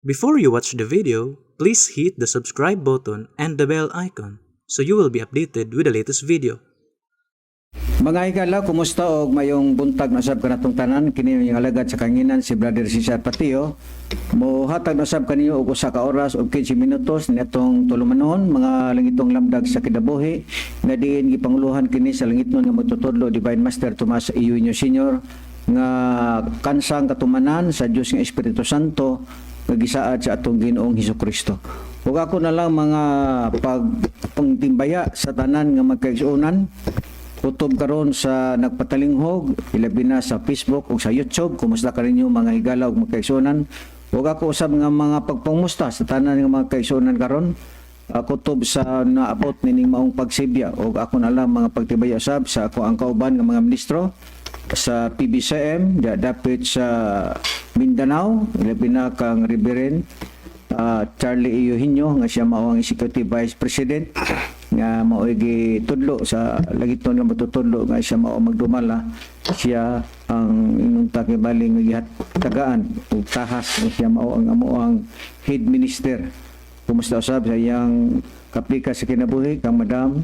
Before you watch the video, please hit the subscribe button and the bell icon so you will be updated with the latest video. Mga higala, kumusta og mayong buntag na usab kanatong tanan? Kini yung alagad sa kanginan, si Brother Cesar Patio. Mohatag na usab kaninyo og usa ka oras og 15 minutos niadtong tulumanon, mga langitong lamdag sa kinabuhi, nga diin gipanguluhan kini sa langitnon nga magtutudlo, Divine Master Tomas Eugenio Senior, nga kansang katumanan sa Dios nga Espiritu Santo nga gisaad sa atong Ginoong Hesus Kristo. Ug ako na lang mga pagpangtimbaya sa tanan nga magkaigsuonan kutob karon sa nagpatalinghog, ilabi na sa Facebook ug sa YouTube. Kumusta kaninyo, mga higala ug magkaigsuonan? Ug ako usab nga mga pagpangmusta sa tanan nga mga kaigsuonan karon kutob sa naabot nining maong pagsibya. Ug ako na lang mga pagtibaya usab sa ako ang kauban nga mga ministro sa PBCM dapit sa Mindanao, ilabi na kang Reverend Charlie Eugenio, nga siya mao ang Executive Vice President, nga mao gitudlo sa lagiton nga matutudlo nga siya mao magdumala. Siya ang ingon ta kay bali nga gihatagaan og tahas nga siya mao ang amo ang head minister. Kumusta usab sa iyang kaplika sa kinabuhi, kang Madam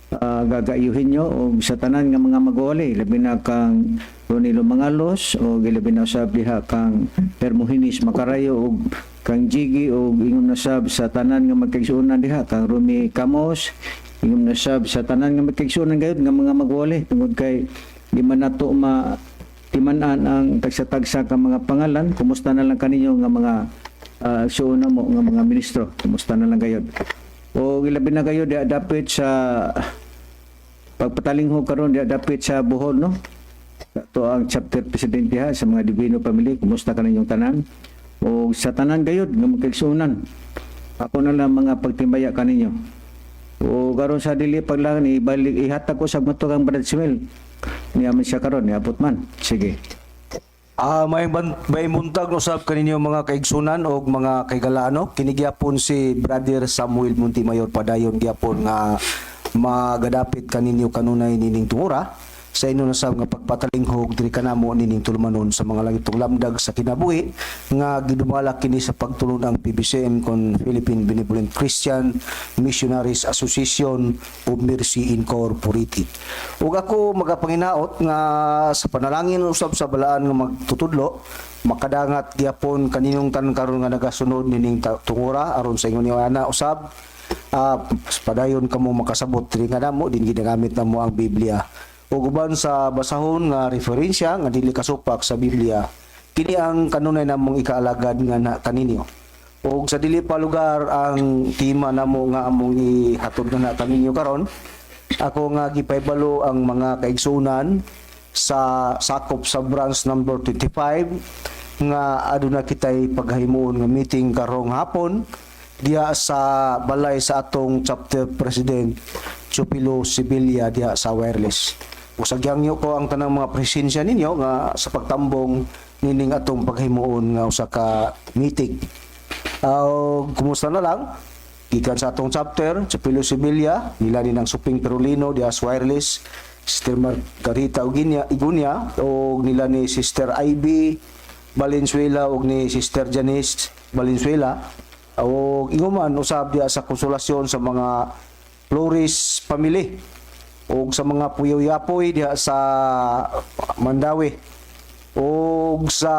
Gaga Eugenio, og sa tanan nga mga magwali, labi na kang Ronilo Mangalos, og labi na usab diha kang Hermogenes Macarayo og kang Jiggy, og ingon na sab sa tanan nga magkaigsuonan diha, kang Rumi Camos. Ingon na sab sa tanan nga magkaigsuonan gayud nga mga magwali, tungod kay di man nato ma timan-an ang tagsa-tagsa ka mga pangalan. Kumusta na lang kaninyo nga mga suuna mo nga mga ministro? Kumusta na lang gayud? O ilabi na kayo diha dapit sa pagpatalinghog karon diha dapit sa Bohol, no? Ito ang chapter president diha sa mga Divino Family. Kumusta kaninyong tanan? O sa tanan gayud nga magkaigsuonan. Ako na lang mga pagtimbaya kaninyo. O karon sa dili paglang ibalik ihatag ko sa moto kang Brad Samuel. Niya man siya karon, niabot man. Sige. May buntag no usab kaninyo, mga kaigsunan og mga kaigalano. Kini gyapon si Brother Samuel Montemayor, padayon gyapon nga magadapit kaninyo kanunay nining tungura sa inyo na sab nga pagpatalinghog diri kanamo nining tulumanon sa mga langitong lamdag sa kinabuhi, nga gidumala kini sa pagtulon ang PBCM kon Philippine Benevolent Christian Missionaries Association of Mercy Incorporated. Ug ako magapanginaot nga sa panalangin usab sa balaan nga magtutudlo, makadangat gyapon kaninyong tanan karon nga nagasunod nining tungura, aron sa ingon niyo ana usab padayon kamo makasabot diri nga namo din ginagamit namo ang Biblia ug uban sa basahon nga referensya nga dili kasupak sa Biblia. Kini ang kanunay namong ikaalagad nga na kaninyo. Ug sa dili pa lugar ang tema namo nga among ihatod na kaninyo karon, ako nga gipahibalo ang mga kaigsunan sa sakop sa branch number 25 nga aduna kitay paghimuon nga meeting karong hapon diha sa balay sa atong chapter president Chupilo Sibilia diha sa Wireless. Usagyang ko ang tanang mga presensya ninyo nga sa pagtambong nining atong paghimuon nga usa ka meeting. Kumusta na lang gikan sa atong chapter Chupilo Sibilia, nila ni ng Suping Perulino diha sa Wireless, Sister Margarita Uginia Igunia, og nila ni Sister Ivy Valenzuela og ni Sister Janice Valenzuela, og inguman usab diha sa Konsolasyon sa mga Flores family og sa mga Puyoy-Yapoy diha sa Mandaue, og sa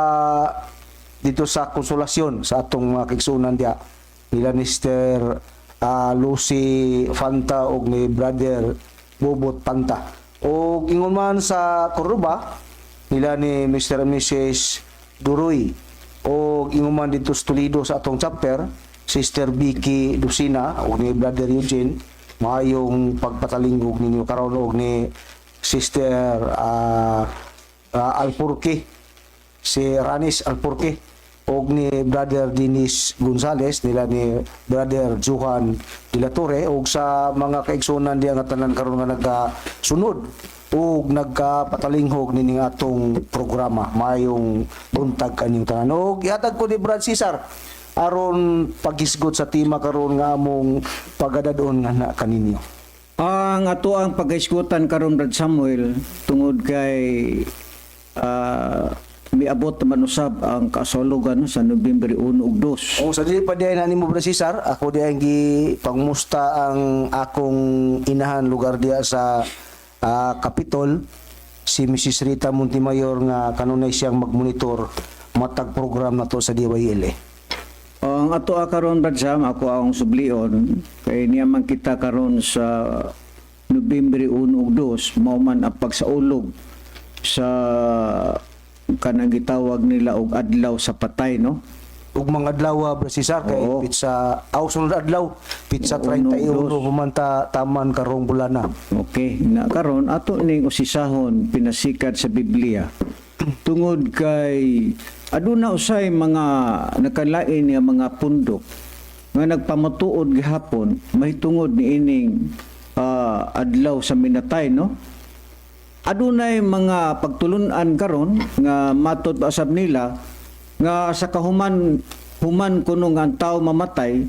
dito sa Konsolasyon sa atong mga kaigsuonan diha, nila ni Sister Lucy Fanta og ni Brother Bobot Panta, og ingon man sa Cordoba nila ni Mr. and Mrs. Duroy, og ingon man dito sa Toledo sa atong chapter, Sister Vicky Lucina og ni Brother Eugene. Maayong pagpatalinghog ninyo karon, og ni Sister Alpurque, si Ranis Alpurque, og ni Brother Dennis Gonzales, nila ni Brother Johan de la Torre, og sa mga kaigsunan diha nga tanan karon nga nagasunod ug nagkapatalinghog nining atong programa. Maayong buntag kanyong tanan, og ihatag ko ni Brad Cesar aron paghisgot sa tema karon nga among pagadadon nga na kaninyo. Ang ato ang paghisgutan karon, Brad Samuel, tungod kay Miabot naman usab ang kasaulugan, no, sa Nobyembre 1 ug 2. O sa dili pa diay na nimo, Brother Cesar, ako diay gi pangmusta ang akong inahan lugar diya sa Capitol, si Mrs. Rita Montemayor, nga kanunay siyang magmonitor matag program na to sa DYL eh. Ang ato karon, Brad Sam, ako ang sublion kay niya man kita karon sa Nobyembre 1 ug 2, mao man ang pagsaulog sa kanang gitawag nila og adlaw sa patay, no? Ug mga adlaw, Brother Cesar, kay pitsa aw sunod adlaw, pitsa 1 ug 31 humanta taman karong bulana. Okay, na karon ato ning usisahon pinasikat sa Biblia. Tungod kay aduna usay mga nakalain nga mga pundok nga nagpamatuod gihapon mahitungod niining adlaw sa minatay, no? Adunay mga pagtulun-an karon nga matod usab nila nga sa kahuman human kuno nga ang tao mamatay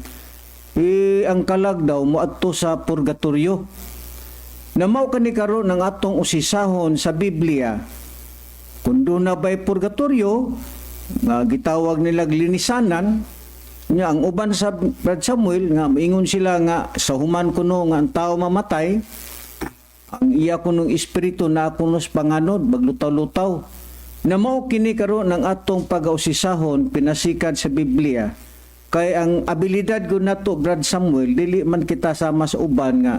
eh, ang kalag daw moadto sa purgatorio. Na mao kani karon ang atong usisahon sa Biblia. Kung doon na ba'y purgatorio, nga gitawag nila linisanan, nga ang uban sa Brad Samuel, nga maingon sila nga sa human kuno nga ang tao mamatay, ang iya kunong espiritu na kunos panganod, maglutaw-lutaw. Na mao kini karon ang atong pagausisahon pinasikat sa Biblia. Kay ang abilidad ko nato, Brad Samuel, dili man kita sama sa uban nga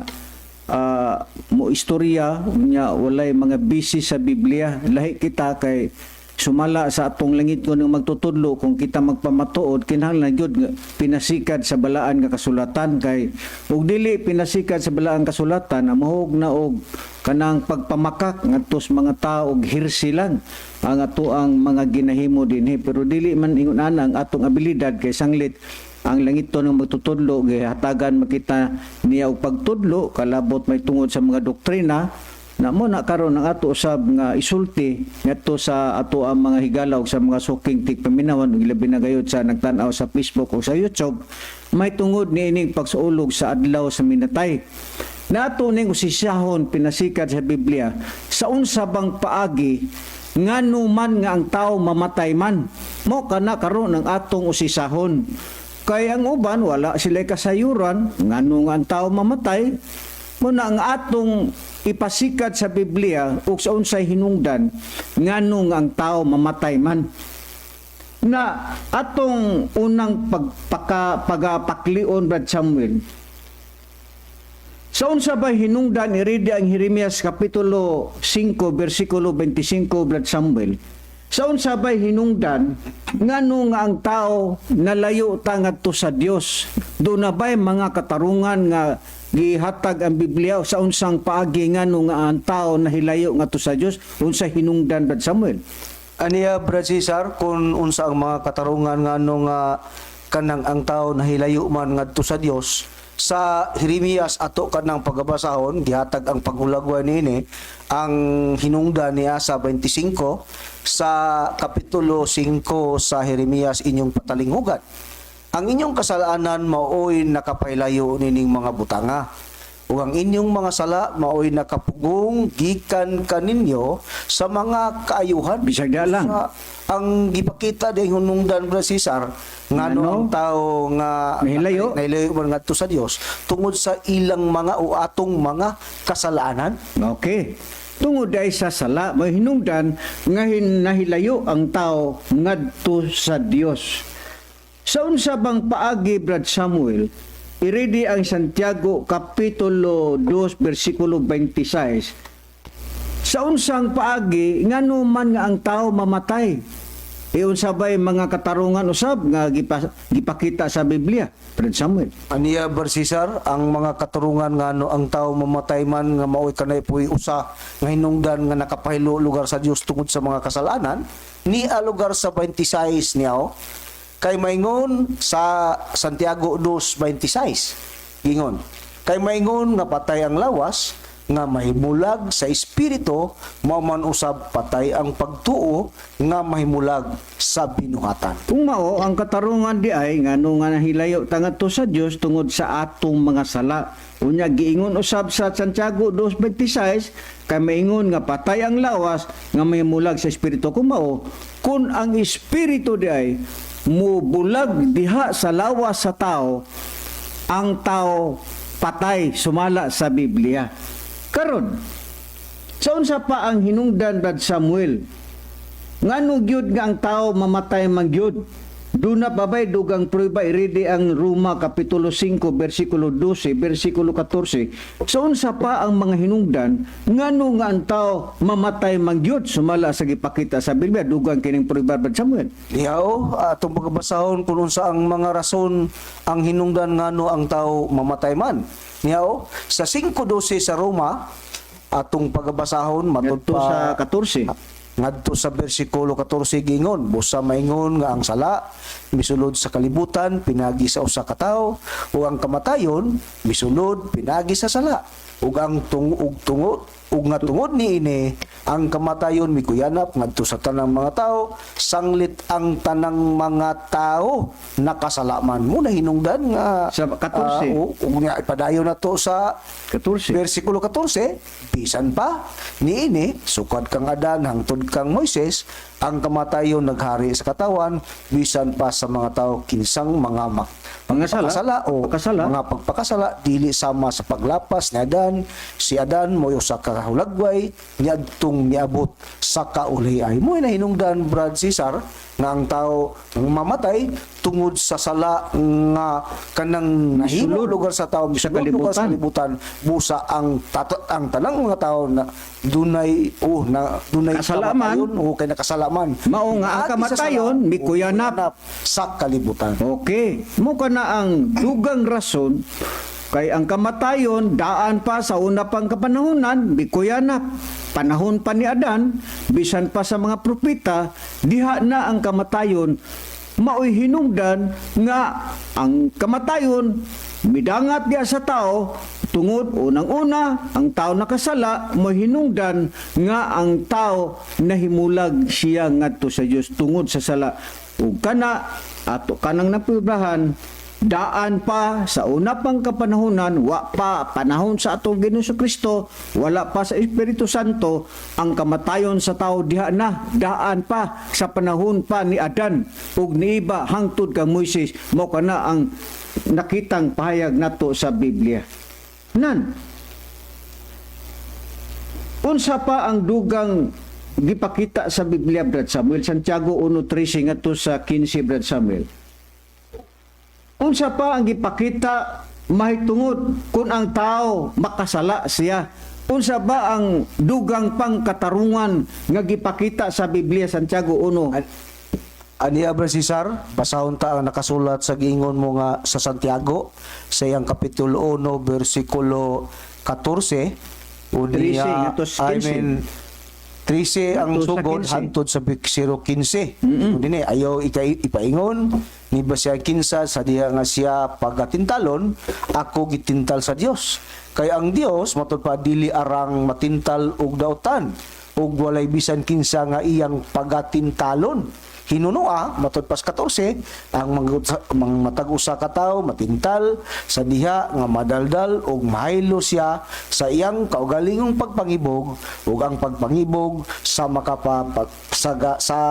mo istorya nya walay mga busy sa Biblia. Lahi kita kay sumala sa atong langit ko ng magtutudlo, kung kita magpamatuod kinahanglan gyud nga pinasikat sa balaan nga kasulatan, kay ug dili pinasikat sa balaan kasulatan amahog na og kanang pagpamakak ngadto sa mga tao og hirsi lang ang ato ang mga ginahimo dinhi. Pero dili man ingon ana ang atong abilidad kay sanglit ang langit to ng magtutudlo gihatagan makita niya og pagtudlo kalabot may tungod sa mga doktrina na mo na karon ang ato usab nga isulti ngadto sa ato ang mga higala ug sa mga suking tigpaminawan ug labi na gayud sa nagtan-aw sa Facebook o sa YouTube may tungod niining pagsaulog sa adlaw sa minatay. Nato ning usisahon pinasikat sa Biblia sa unsa bang paagi ngano man nga ang tao mamatay man. Mo kana karon ang atong usisahon. Kay ang uban wala sila kasayuran ngano nga ang tao mamatay. Muna ang atong ipasikat sa Biblia ug sa unsay hinungdan ngano nga ang tao mamatay man. Na atong unang pagpaka pagapaklion, Brad Samuel, sa unsa ba hinungdan iridi ang Jeremias kapitulo 5 bersikulo 25, Brad Samuel? Sa unsa ba hinungdan ngano nga ang tao nalayo ta ngadto sa Dios? Do na ba'y mga katarungan nga gihatag ang Biblia sa unsang paagi ngano nga ang tao nahilayo ngadto sa Dios? Unsa hinungdan, Brad Samuel? Aniya, Brad Cesar, kung unsa ang mga katarungan nga ano nga kanang ang tao nahilayo man ngadto sa Dios, sa Jeremias ato kanang pagabasahon gihatag ang paghulagway niini ang hinungdan niya sa 25 sa kapitulo 5 sa Jeremias: "Inyong patalinghugan ang inyong kasalanan, maoy nakapaylayo nining mga butanga, ug ang inyong mga sala maoy nakapugong gikan kaninyo sa mga kaayuhan." Bisag da lang. Ang gipakita di hunungdan, Brother Cesar, ngano Ngano? ang tao nga Nahilayo. Nahilayo man ngadto sa Dios tungod sa ilang mga o atong mga kasalanan. Okay. Tungod ay sa sala, may hinungdan nga nahilayo ang tao ngadto sa Dios. Sa unsa bang paagi, Brad Samuel, iridi ang Santiago Kapitulo 2 versikulo 26. Sa unsang paagi ngano man nga ang tao mamatay? E unsa bay mga katarungan usab nga gipakita sa Biblia, Brad Samuel? Aniya, Brother Cesar, ang mga katurungan nga ano ang tao mamatay man nga maoy kanay puy usa nga hinungdan nga nakapahilo lugar sa Dios tungod sa mga kasalanan ni lugar sa 26 niya oh. Kay maingon sa Santiago 2:26, gingon, "Kay maingon nga patay ang lawas, nga mahimulag sa espiritu, mao man usab patay ang pagtuo nga mahimulag sa binuhatan. Kung mao ang katarungan di ay ngano nga nahilayo ta ngadto sa Dios tungod sa atong mga sala. Unya giingon usab sa Santiago 2:26 kay maingon nga patay ang lawas nga mahimulag sa espiritu. Kung mao, kung ang espiritu di ay mubulag diha sa lawas sa tao, ang tao patay sumala sa Biblia. Karon, sa unsa pa ang hinungdan, Brad Samuel? Ngano gyud nga ang tao mamatay man gyud? Duna pa ba'y dugang prueba? I-ready ang Roma Kapitulo 5 versikulo 12, versikulo 14. Sa unsa pa ang mga hinungdan ngano nga ang tao mamatay man gyud sumala sa gipakita sa Biblia? Dugang kining prueba, Brad Samuel. Dihaw, atong pagkabasahon kung unsa ang mga rason, ang hinungdan ngano ang tao mamatay man. Niyaw, sa 5:12 sa Roma, atong pagabasahon matud Ngadto pa sa 14. Ngadto sa bersikulo 14, gingon, busa maingon nga ang sala misulod sa kalibutan pinagi sa usa ka tawo, ug ang kamatayon misulod pinagi sa sala, ug ang tung ug tungod ug nga tungod niini ang kamatayon mikuyanap ngadto sa tanang mga tao, sanglit ang tanang mga tao nakasala man. Mo na hinungdan nga Sa 14. Ug nga ipadayon na to sa 14. Versikulo 14, bisan pa niini sukad kang Adan hangtod kang Moises, ang kamatayon naghari sa katawan bisan pa sa mga tao kinsang mga Mga sala. pagpakasala o Pagkasala. mga pagpakasala dili sama sa paglapas ni Adan. Si Adan mo'y usa ka hulagway niadtong miabot sa kaulay. Mo na hinungdan, Brad Cesar, nga ang tao mamatay tungod sa sala nga kanang nahimo Misulod lugar sa tao, sa misulod lugar sa kalibutan. kalibutan, busa ang tanang mga tao na dunay oh na dunay Kasalaman. kamatayon o kay nakasalaman. Mao nga ang Pinaagi sa kamatayon, sala, mikuyanap. o sa kalibutan. Okay, mo ka na ang dugang rason kay ang kamatayon daan pa sa una pang kapanahonan, mikuyanap. Panahon pa ni Adan, bisan pa sa mga propeta, diha na ang kamatayon. Maoy hinungdan nga ang kamatayon midangat diha sa tao tungod unang-una ang tao nakasala. Mo hinungdan nga ang tao nahimulag siya ngadto sa Dios tungod sa sala. Ug kana ato kanang naprubahan, daan pa sa una pang kapanahonan, wa pa panahon sa atong Ginoong Kristo, wala pa sa Espiritu Santo, ang kamatayon sa tao diha na, daan pa sa panahon pa ni Adan ug niiba hangtod kang Moises. Mao kana ang nakitang pahayag nato sa Biblia. Nan, unsa pa ang dugang gipakita sa Biblia, Brad Samuel? Santiago 1:13 ngadto sa 15, Brad Samuel. Unsa pa ang gipakita mahitungod kung ang tao makasala siya? Unsa ba ang dugang pang katarungan nga gipakita sa Biblia, Santiago 1? Ani Brad Cesar, basahon ta ang nakasulat sa giingon mo nga sa Santiago sa iyang kapitulo 1 bersikulo 14 unya. 13 ngadto sa I 15. mean 13 ang Ngadto sa sugod 15. hantod sa 0:15. Dinhi ayaw ikay ipaingon ni ba siya kinsa sa diha nga siya pagatintalon, ako gitintal sa Dios. Kay ang Dios matud pa dili arang matintal og dautan ug walay bisan kinsa nga iyang pagatintalon. Hinunoa, matud pas 14, ang mga matag usa ka tawo matintal sa diha nga madaldal ug mahaylo siya sa iyang kaugalingong pagpangibog, ug ang pagpangibog sa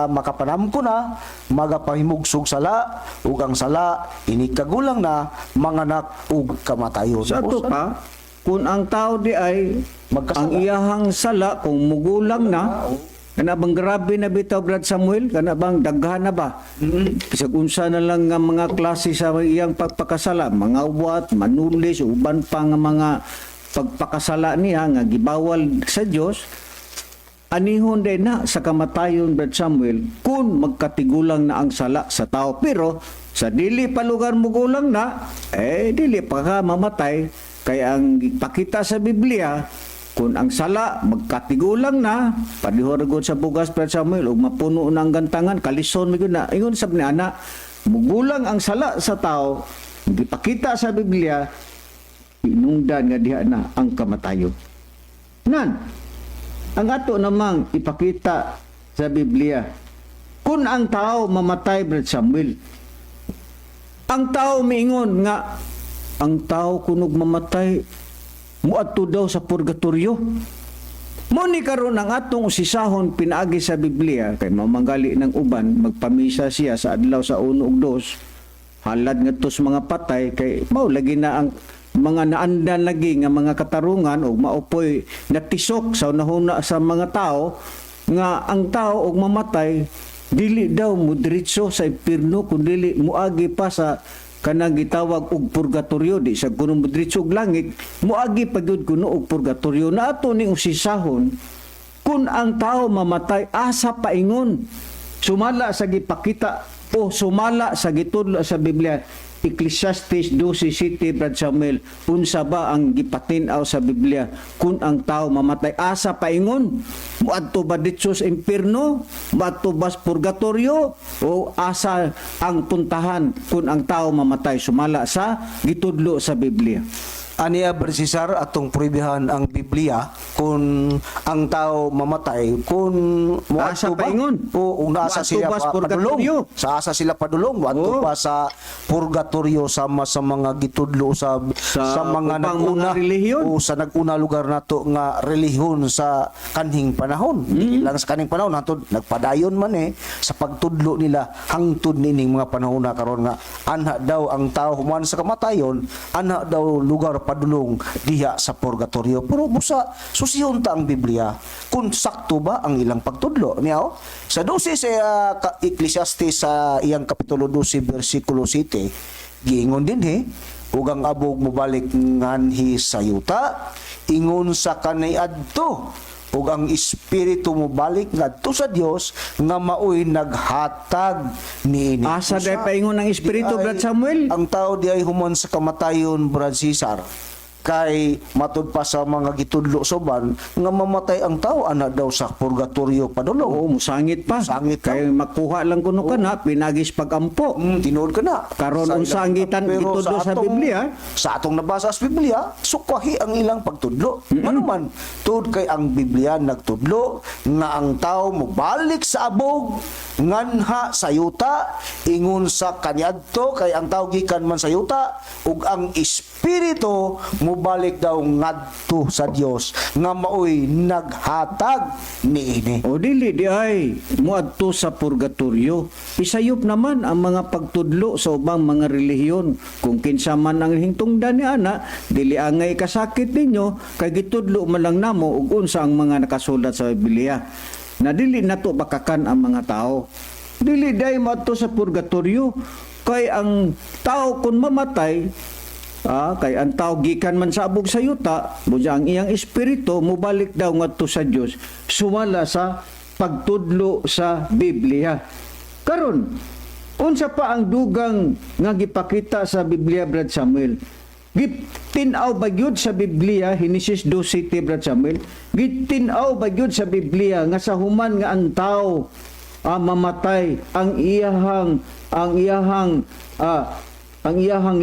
makapanamko na magapahimugsog sala, ug ang sala inig kagulang na manganak og kamatayon. Sa ato pa, kung ang tao di ay Magkasala. ang iyahang sala kung mugulang na, kana bang grabe na bitaw, Brad Samuel, kana bang daghan na ba? Bisag unsa na lang nga mga klase sa iyang pagpakasala, mga uwat, manulis, uban pa nga mga pagpakasala niya nga gibawal sa Dios, anihon din na sa kamatayon, Brad Samuel, kung magkatigulang na ang sala sa tao. Pero sa dili pa lugar mugulang na, eh dili pa ka mamatay. Kaya ang pakita sa Biblia, kung ang sala magkatigulang na, palihor gud sa bugas, Brad Samuel, ug mapuno na ang gantangan, kalison mi gud na. Ingon sab ni ana, mugulang ang sala sa tao, gipakita sa Biblia, inungdan nga diha na ang kamatayon. Nan, ang ato namang ipakita sa Biblia, kung ang tao mamatay, Brad Samuel, ang tao miingon nga ang tao kunog mamatay muadto daw sa purgatorio. Mo ni karon ang atong usisahon pinaagi sa Biblia kay mamanggali ng uban, magpamisa siya sa adlaw sa 1 ug 2, halad ngadto sa mga patay, kay mao lagi na ang mga naandan lagi nga mga katarungan ug maupoy natisok sa unahuna sa mga tao nga ang tao og mamatay dili daw mo diretso sa impierno kun dili muagi pa sa kanang gitawag og purgatorio. Di sa kuno mo diretso og langit, muagi pa gyud kuno og purgatorio. Na ato ning usisahon kung ang tao mamatay, asa paingon sumala sa gipakita o sumala sa gitudlo sa Biblia. Ecclesiastes 12:7, Brad Samuel, unsa ba ang gipatin-aw sa Biblia kung ang tao mamatay, asa paingon? Muadto ba ditso sa impierno, muadto ba sa purgatorio, o asa ang puntahan kung ang tao mamatay sumala sa gitudlo sa Biblia? Aniya, Brad Cesar, atong pruibihan ang Biblia kung ang tao mamatay, kung Asa muadto ba paingon? O una asa Muadto sila ba sa pa, padulong? purgatorio? Sa asa sila padulong, muadto Oo. ba sa purgatorio sama sa mga gitudlo sa Sa mga ubang naguna mga relihiyon? o sa naguna lugar nato nga relihiyon sa kanhing panahon? Dili lang sa kanhing panahon, hangtod nagpadayon man eh sa pagtudlo nila hangtod nining mga panahon na karon nga anha daw ang tao human sa kamatayon, anha daw lugar padulong diha sa purgatorio. Pero busa susihon ta ang Biblia kung sakto ba ang ilang pagtudlo niya oh. Sa 12 sa Ecclesiastes sa iyang kapitulo 12 bersikulo 7, giingon dinhi, "Ug ang abog mobalik nganhi sa yuta ingon sa kaniadto, ug ang espiritu mobalik ngadto sa Dios nga maoy naghatag niini." Asa Usa, day paingon ang espiritu, di ay Brad Samuel? Ang tao di ay human sa kamatayon, Brad Cesar, kay matud pa sa mga gitudlo sa uban nga mamatay ang tao, ana daw sa purgatorio padulong. Oo, musangit pa. Musangit ka. Kay makuha lang kuno ka na pinagis pagampo. Tinuod ka na. Karon Sa unsa ang pero gitudlo sa Biblia? Sa atong nabasa sa Biblia, sukwahi ang ilang pagtudlo. Ano man, tuod kay ang Biblia nagtudlo nga ang tao mobalik sa abog nganha sa yuta ingon sa kaniadto, kay ang tao gikan man sa yuta, ug ang espiritu mobalik daw ngadto sa Dios nga maoy naghatag niini. O dili di ay muadto sa purgatorio. Isayop naman ang mga pagtudlo sa ubang mga relihiyon. Kung kinsa man ang hingtungdan ni ana, dili angay kasakit ninyo kay gitudlo man lang namo ug unsa ang mga nakasulat sa Biblia. Na dili nato bakakan ang mga tao. Dili day moadto sa purgatorio kay ang tao kung mamatay, kay ang tao gikan man sa abog sa yuta, bunya ang iyang espiritu mobalik daw ngadto sa Dios sumala sa pagtudlo sa Biblia. Karon, unsa pa ang dugang nga gipakita sa Biblia, Brad Samuel? Gitin-aw ba gyud sa Biblia, Henesis 2:7, Brad Samuel? Gitin-aw ba gyud sa Biblia nga sa human nga ang tao mamatay, ang iyahang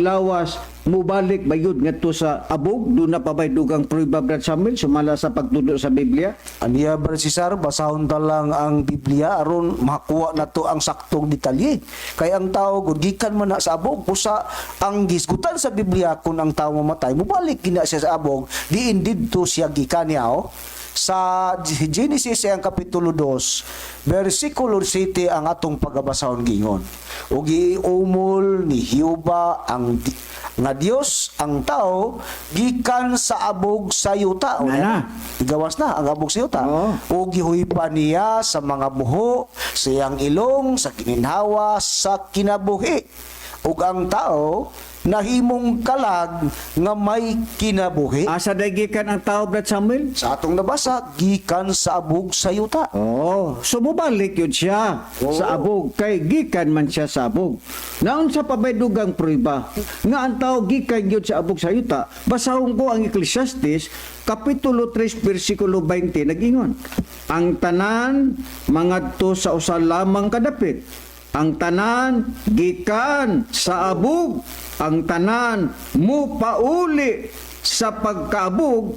lawas mubalik bayud ngadto sa abog? Duna pa bay dugang prueba, Brad Samuel, sumala sa pagtudlo sa Biblia? Aniya, Brad Cesar, basahon ta lang ang Biblia aron makuha nato ang saktong detalye. Kay ang tao gud gikan man na sa abog, usa ang gisgutan sa Biblia kung ang tao mamatay, mobalik gina siya sa abog, diin didto siya gikan niya oh. Sa Genesis ang kapitulo 2, versikulo 7 ang atong pagabasahon, gingon, "Ug giumol ni Jehova ang nga Dios ang tao gikan sa abog sa yuta." O, Nana. igawas na ang abog sa yuta. Oo. O gihuipan niya sa mga buho, sa iyang ilong, sa kininhawa, sa kinabuhi. Ug ang tao nahimong kalag nga may kinabuhi. Asa day gikan ang tao, Brad Samuel? Sa atong nabasa, gikan sa abog sa yuta. Oh, so mobalik yun siya sa abog kay gikan man siya sa abog. Naunsa pa bay dugang prueba nga ang tao gikan yun sa abog sa yuta? Basahon ko ang Ecclesiastes kapitulo 3 bersikulo 20, nagingon, "Ang tanan mangadto sa usa lamang kadapit. Ang tanan gikan sa abog, ang tanan mupauli sa pagkaabog."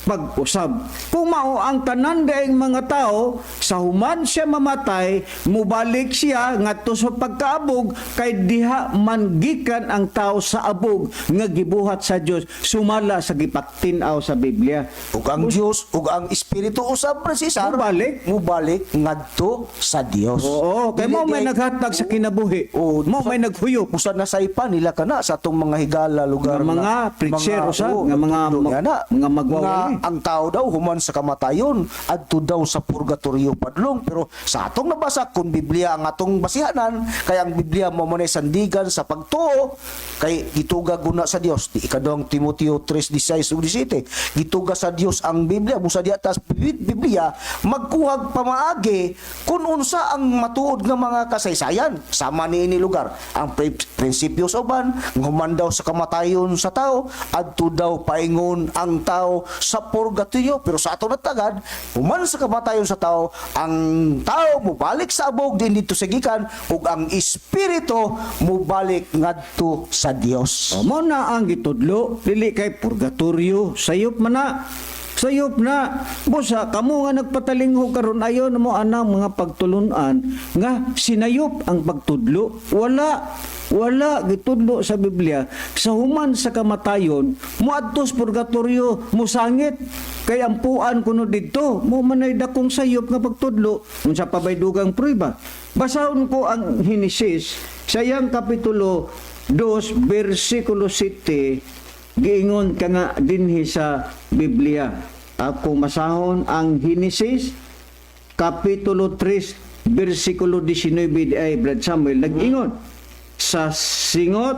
pag-usab. Kung mao ang tanan daing mga tao sa human siya mamatay, mubalik siya ngadto sa pagkaabog kay diha man gikan ang tao sa abog nga gibuhat sa Dios sumala sa gipaktin-aw sa Biblia. Ug ang Dios ug ang Espiritu usab, Brad Cesar, Mubalik. Mubalik ngadto sa Dios. Oo, kay mo may naghatag sa kinabuhi. Oo, Mo may naghuyop. Busa nasaypan nila kana sa atong mga higala lugar Nga mga preacher usab, oo, nga mga nagtudlo niya na. mga magwawali. Nga ang tao daw human sa kamatayon adto daw sa purgatorio padlong, pero sa atong nabasa, kung Biblia ang atong basihanan, kay ang Biblia mo man ay sandigan sa pagtuo kay gituga guna sa Dios di ikaduhang Timoteo 3:16 ug 17, gituga sa Dios ang Biblia. Busa di atas Biblia magkuhag pamaagi kung unsa ang matuod nga mga kasaysayan sama niini lugar ang prinsipyo sa uban nga human daw sa kamatayon sa tao adto daw paingon ang tao sa purgatorio, pero sa ato natagad, human sa kamatayon sa tao, ang tao mobalik sa abog din dito sa gikan ug ang espiritu mobalik ngadto sa Dios. O, mo na ang gitudlo, dili kay purgatorio, sayop man na. Sayop na. Busa kamo nga nagpatalingho karon, ayon mo anang mga pagtulunan nga sinayop ang pagtudlo. Wala wala gitudlo sa Biblia sa human sa kamatayon moadto sa purgatorio, mosangit kay ampuan kuno didto. Mo manay dakong sayop nga pagtudlo. Unsa pa bay dugang prueba? Basahon ko ang Henesis sa iyang kapitulo 2 bersikulo 7. Giingon ka nga dinhi sa Biblia. Ako masahon ang Henesis kapitulo 3 bersikulo 19 di ay, Brad Samuel, nag-ingon, "Sa singot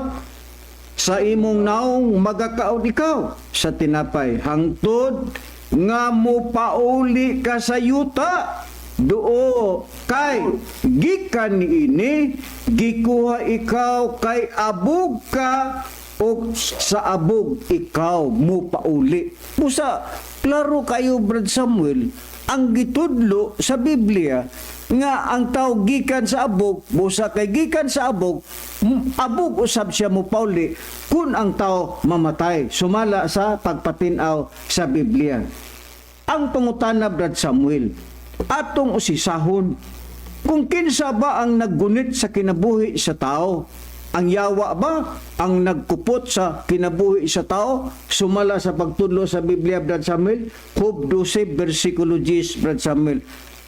sa imong naong magakaon ikaw sa tinapay hangtod nga mopauli ka sa yuta duo kay gikan niini gikuha ikaw, kay abog ka o sa abog ikaw mopauli." Busa klaro kayo, Brad Samuel, ang gitudlo sa Biblia nga ang tao gikan sa abog, busa kay gikan sa abog, abog usab siya mopauli kung ang tao mamatay sumala sa pagpatinaw sa Biblia. Ang pangutana, Brad Samuel, atong usisahon kung kinsa ba ang naggunit sa kinabuhi sa tao. Ang yawa ba ang nagkupot sa kinabuhi sa tao sumala sa pagtudlo sa Biblia, Brad Samuel? Job 12 versikulo 10, Brad Samuel,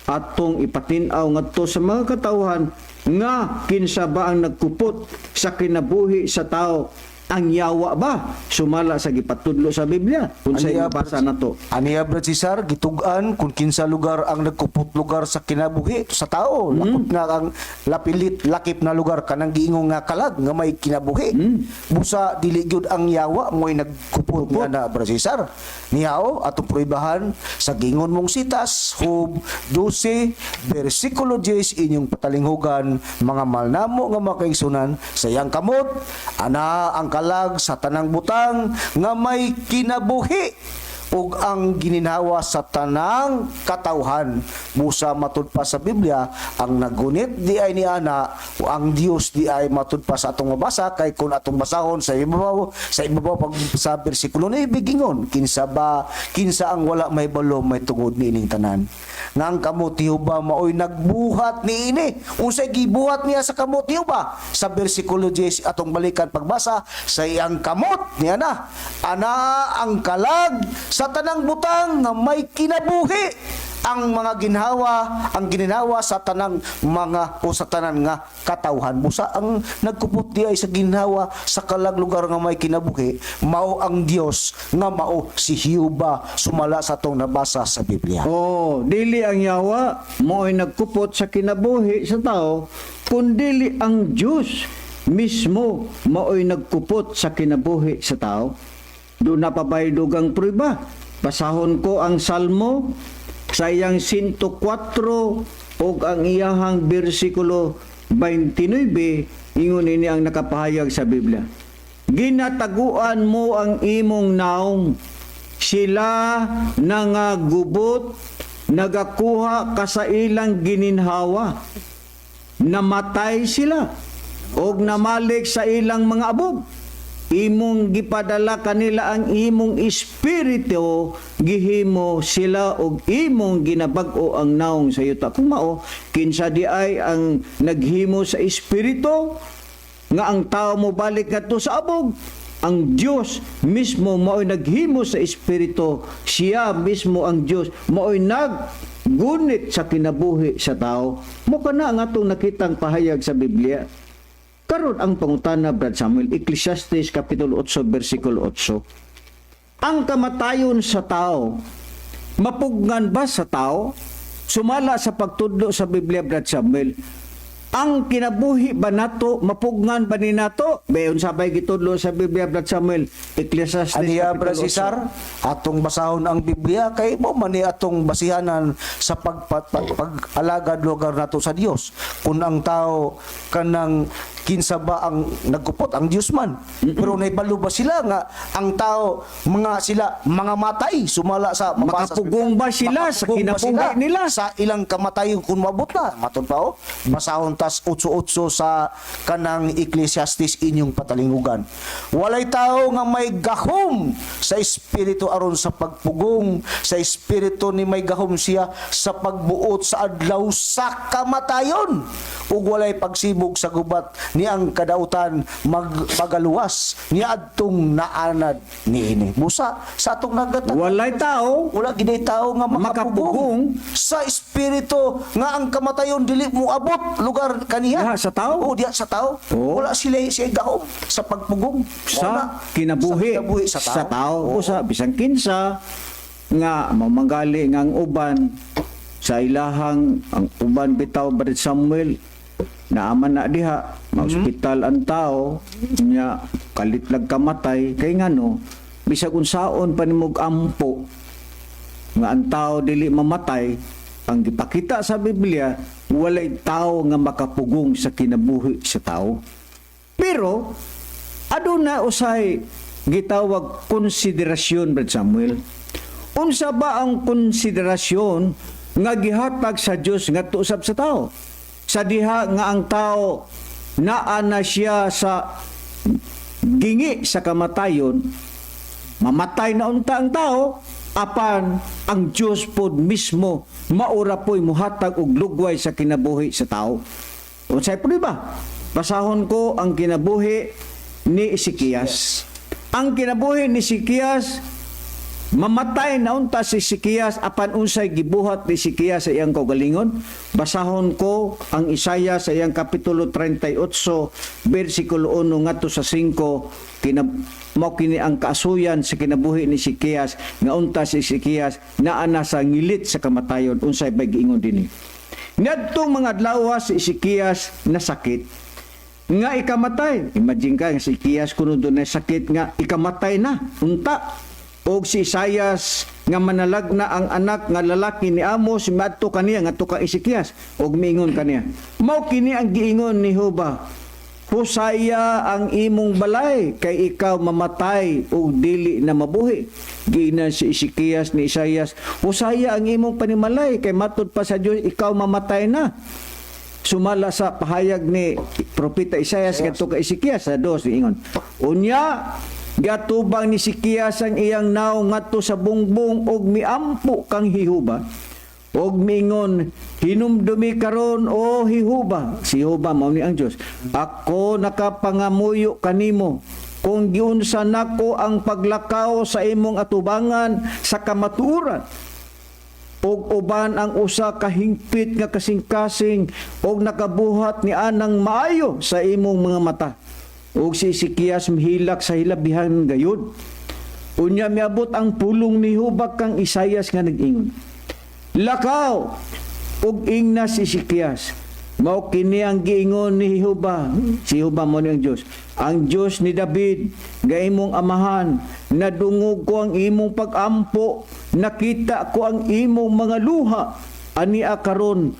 atong ipatin-aw ngadto sa mga katawhan nga kinsa ba ang nagkupot sa kinabuhi sa tao? Ang yawa ba sumala sa gipatudlo sa Biblia? Kung sa Aniya, mabasa na to. Aniya, Brad Cesar, gitug-an kung kinsa lugar ang nagkupot lugar sa kinabuhi sa tao. Lakop na ang lapilit, lakip na lugar kanang giingong nga kalag nga may kinabuhi. Busa dili gyud ang yawa mo'y nagkupot nga na, Brad Cesar. Niyao atong pruibahan sa giingon mong sitas, Job 12 versikulo 10, inyong patalinghugan, mga malnamo nga makaigsunan, sa iyang kamot ana ang kalag sa tanang butang nga may kinabuhi ug ang gininhawa sa tanang katawhan. Busa matud pa sa Biblia, ang nagunit di ay ni ana o ang Dios di ay matud pa sa atong mabasa, kay kung atong basahon sa ibabaw pag sa bersikulo ni bigingon, kinsa ba, kinsa ang wala may balo may tungod niining tanan nga ang kamot ni Jehova maoy nagbuhat niini? Unsay gibuhat niya sa kamot ni Jehova? Sa bersikulo 10 atong balikan pagbasa, sa iyang kamot niya na ana ang kalag sa tanang butang nga may kinabuhi, ang mga ginhawa, ang ginhawa sa tanang mga o sa tanan nga katawhan. Busa ang nagkupot di ay sa ginhawa sa kalag lugar nga may kinabuhi mao ang Dios nga mao si Jehova sumala sa atong nabasa sa Biblia. Oh, dili ang yawa mo'y nagkupot sa kinabuhi sa tao, kundili ang Diyos mismo mao'y nagkupot sa kinabuhi sa tao. Doon na pabay dugang prueba. Basahon ko ang Salmo sa iyang 104 ug ang iyahang bersikulo 29, ingon ini ang nakapahayag sa Biblia. "Ginataguan mo ang imong naong, sila nangagubot, nagakuha ka sa ilang gininhawa. Namatay sila og namalik sa ilang mga abog." Imong gipadala kanila ang imong espiritu, gihimo sila og imong ginabag-o ang naong sa yuta. Kung mao, kinsa di ay ang naghimo sa espiritu nga ang tao mo balik ngadto sa abog? Ang Dios mismo mao'y naghimo sa espiritu. Siya mismo, ang Dios, mao'y naggunit sa kinabuhi sa tao. Mao kana ang atong nakitang pahayag sa Biblia. Karon, ang pangutana, Brad Samuel, Ecclesiastes kapitulo 8 versikulo 8. Ang kamatayon sa tao, mapugnan ba sa tao? Sumala sa pagtudlo sa Biblia, Brad Samuel, ang kinabuhi ba nato, mapugnan ba ni nato? Bayon sabay gitudlo sa Biblia, Brad Samuel, Ecclesiastes Aniya, kapitulo Brad 8. Cesar, atong basahon ang Biblia kay mao man ni atong basihanan sa pag-alagad lugar nato sa Dios. Kung ang tao kanang kinsa ba ang nagkupot, ang Dios man. Pero naibalo ba sila nga ang tao mga sila mga matay sumala sa mabasa sa Makapugong ba sila sa Makapugong ba kinabuhi sila nila? sa ilang kamatayon kung mabot na? Matod pa oh, basahon tas 8:8 sa kanang Ecclesiastes, inyong patalingugan. Walay tao nga may gahom sa espiritu aron sa pagpugong sa espiritu ni may gahom siya sa pagbuot sa adlaw sa kamatayon, ug walay pagsibog sa gubat ni ang kadautan magpagaluwas ni adtong naanad niini. Busa sa atong nagata, Walay tao wala gid tao nga makapugong makapugong sa espiritu nga ang kamatayon dili mo abot lugar kaniya. Diha sa tao? Oo, diha sa tao. Oo. Wala sila siya gahom sa pagpugong. Sa Wala. kinabuhi, Sa kinabuhi sa tao. Sa tao. Oo. Usa bisan kinsa nga mamanggali nga ang uban sa ilahang, ang uban bitaw, Brad Samuel, naaman na diha ma-ospital ang tao nya kalit lang kamatay, kay ngano bisag unsaon pa nimog ampo nga ang tao dili mamatay, ang gipakita sa Biblia, walay tao nga makapugong sa kinabuhi sa tao. Pero aduna usay gitawag konsiderasyon, Brad Samuel. Unsa ba ang konsiderasyon nga gihatag sa Dios ngadto usab sa tao? Sa diha nga ang tao naa na siya sa gingi sa kamatayon, mamatay na unta ang tao, apan ang Dios pod mismo maura po'y muhatag og lugway sa kinabuhi sa tao. Unsay ba? Basahon ko ang kinabuhi ni Ezekias. Ang kinabuhi ni Ezekias, mamatay na unta si Ezekias, apan unsay gibuhat ni Ezekias sa iyang kaugalingon? Basahon ko ang Isaiah sa iyang kapitulo 38 bersikulo 1 ngadto sa 5. Mao kini ang kaasuyan sa kinabuhi ni Ezekias nga unta si Ezekias naa na sa ngilit sa kamatayon. Unsay bay giingon dinhi? Niadtong mga adlaw si Ezekias nasakit nga ikamatay. Imagine ka, nga si Ezekias kuno dunay sakit nga ikamatay na unta. Og si Isaias nga manalag na ang anak nga lalaki ni Amos miadto kaniya, ngadto ka Ezekias, og miingon kaniya. Mao kini ang giingon ni Jehova: "Husaya ang imong balay kay ikaw mamatay ug dili na mabuhi." Giingnan si Ezekias ni Isaias, "Husaya ang imong panimalay kay matud pa sa Dios ikaw mamatay na." Sumala sa pahayag ni Propeta Isaias ngadto kay Ezekias sa 2 ingon. Unya giatubang ni Ezekias ang iyang naong ngadto sa bungbong og miampo kang Jehova. Og miingon, "Hinumdumi karon, o Jehova." Si Jehova mao ni ang Dios. "Ako nakapangamuyo kanimo kung giunsa nako ang paglakaw sa imong atubangan sa kamatuoran og uban ang usa ka hingpit nga kasing-kasing og nakabuhat ni anang maayo sa imong mga mata." Og si Ezekias mihilak sa hilabihan gayud. Unya miabot ang pulong ni Jehova kang Isaias nga nag-ingon, "Lakaw ug ingna si Ezekias. Mao kini ang giingon ni Jehova." Si Jehova mao ni ang Dios. "Ang Dios ni David nga imong amahan. Nadungog ko ang imong pagampo, nakita ko ang imong mga luha. Ania karon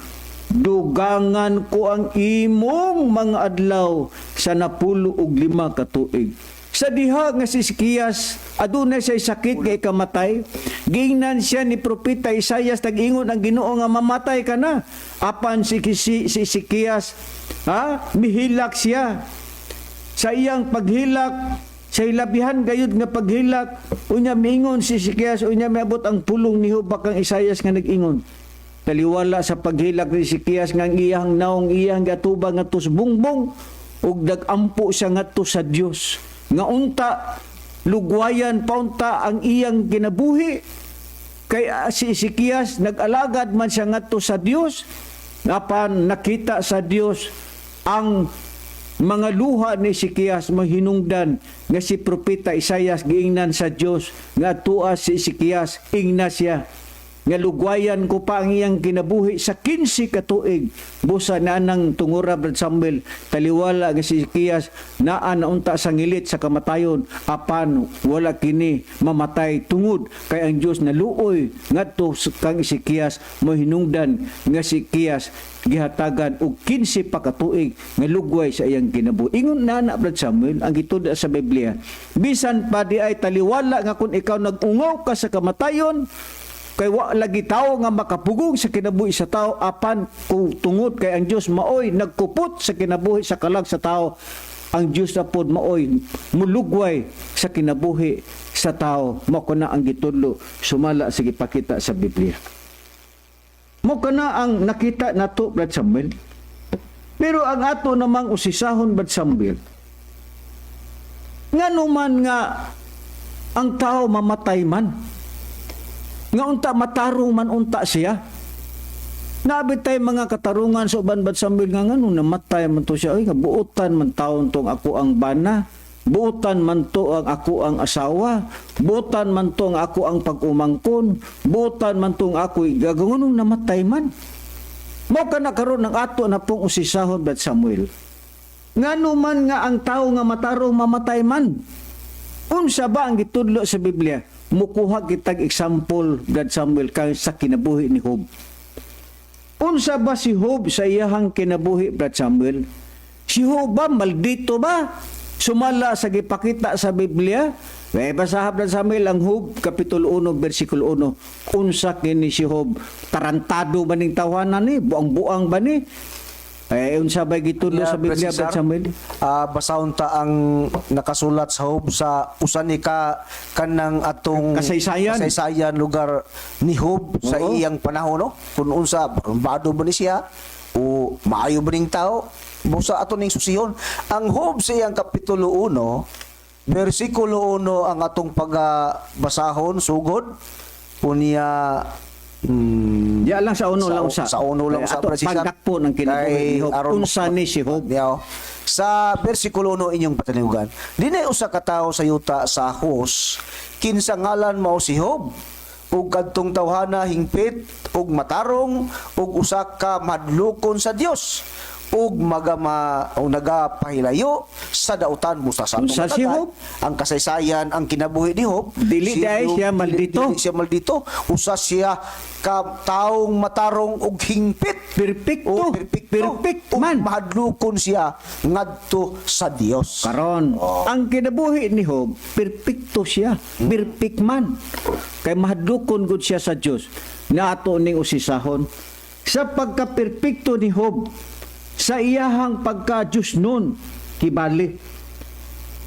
dugangan ko ang imong mga adlaw sa 95 ka tuig." Sa diha nga si Ezekias adunay siya sakit nga ikamatay, giingnan siya ni Propeta Isaias, nag-ingon ang Ginoo nga mamatay ka na. Apan si Ezekias, ha, mihilak siya. Sa iyang paghilak, Sa ilabihan gayud nga paghilak, unya miingon si Ezekias, unya miabot ang pulong ni Jehova kang Isaias nga nag-ingon. Taliwala sa paghilak ni Ezekias nga ang iyang naong iyang gatubang ngadto sa bungbong ug nagampo siya ngadto sa Dios nga unta lugwayan paunta ang iyang kinabuhi, kay si Ezekias nag-alagad man siya ngadto sa Dios, apan nakita sa Dios ang mga luha ni Ezekias, mahinungdan nga si propeta Isaias giingnan sa Dios nga tua si Ezekias, ingna siya nga lugwayan ko pa ang iyang kinabuhi sa 15 ka tuig. Busa na nang tungura, Brad Samuel, taliwala nga si Ezekias naa na unta sa ngilit sa kamatayon, apan wala kini mamatay tungod kay ang Dios naluoy ngadto kang Ezekias, mohinungdan nga si Ezekias gihatagan og 15 pa ka tuig nga lugway sa iyang kinabuhi. Ingon na na, Brad Samuel, ang gitud sa Biblia, bisan pa di ay taliwala nga kung ikaw nag-ungaw ka sa kamatayon, kay wa lagi tao nga makapugong sa kinabuhi sa tao, apan kung tungod kay ang Dios maoy nagkupot sa kinabuhi sa kalag sa tao, ang Dios na pod maoy mulugway sa kinabuhi sa tao. Mao kana ang gitudlo sumala sa gipakita sa Biblia. Mao kana ang nakita nato, Brad Samuel. Pero ang ato namang usisahon, Brad Samuel, ngano man nga ang tao mamatay man, nga unta matarong man unta siya? Naabit tay mga katarungan sa uban, Brad Samuel, nga ngano namatay man to siya? Ay, nga buotan man taon tong ako ang bana, buotan man to ang ako ang asawa, buotan man to ang ako ang pag-umangkon, buotan man to ang ako gagawin, namatay man. Mao kana karon ang ato na pong usisahon, Brad Samuel. Ngano man nga ang tao nga matarong mamatay man? Unsa ba ang gitudlo sa Biblia? Mukuha kitag example, Brad Samuel, kay sa kinabuhi ni Job. Unsa ba si Job sa iyahang kinabuhi, Brad Samuel? Si Job ba, maldito ba? Sumala sa gipakita sa Biblia? Eh, basaha, Brad Samuel, ang Job, Kapitulo 1, versikulo 1. Unsa kini si Job? Tarantado ba ning tawanan ni? Buang-buang ba ni? Eh, unsa ba gitudlo sa Biblia, Brad Samuel? Basahon ta ang nakasulat sa Job sa usa ni ka kanang atong kasaysayan. Kasaysayan lugar ni Job sa iyang panahon, no, kung unsa bado ba ni siya o maayo ba ning tao. Busa ato ning susihon ang Job sa iyang kapitulo 1 bersikulo 1 ang atong pagabasahon sugod unya. Ya lang, sa uno lang usa. Sa uno lang usa. Ato Brad Cesar. pagdakpo ng kinabuhi Kay ni Job. aron Unsa ni si Job? Niyaw. Sa bersikulo 1, inyong pataniugan. Dinay usa ka tawo sa yuta sa Hus, kinsa ngalan mao si Job. Ug kadtong tawhana hingpit ug matarong ug usa ka madlukon sa Dios ug magama o nagapahilayo sa dautan, busa sa atong Unsa si katay. Job? Ang kasaysayan, ang kinabuhi ni Job. Dili Si diay Job, siya dili- maldito. Dili siya maldito. Usa siya ka taong matarong ug hingpit. Perfecto. O, perfecto. Perfect Ug man. mahadlokon siya ngadto sa Dios. Karon, ang kinabuhi ni Job, perfecto siya. Perfect man. Kay mahadlokon gud siya sa Dios. Na ato ning usisahon. Sa pagka-perfecto ni Job, sa iyahang pagka-Diyos nun, kibali.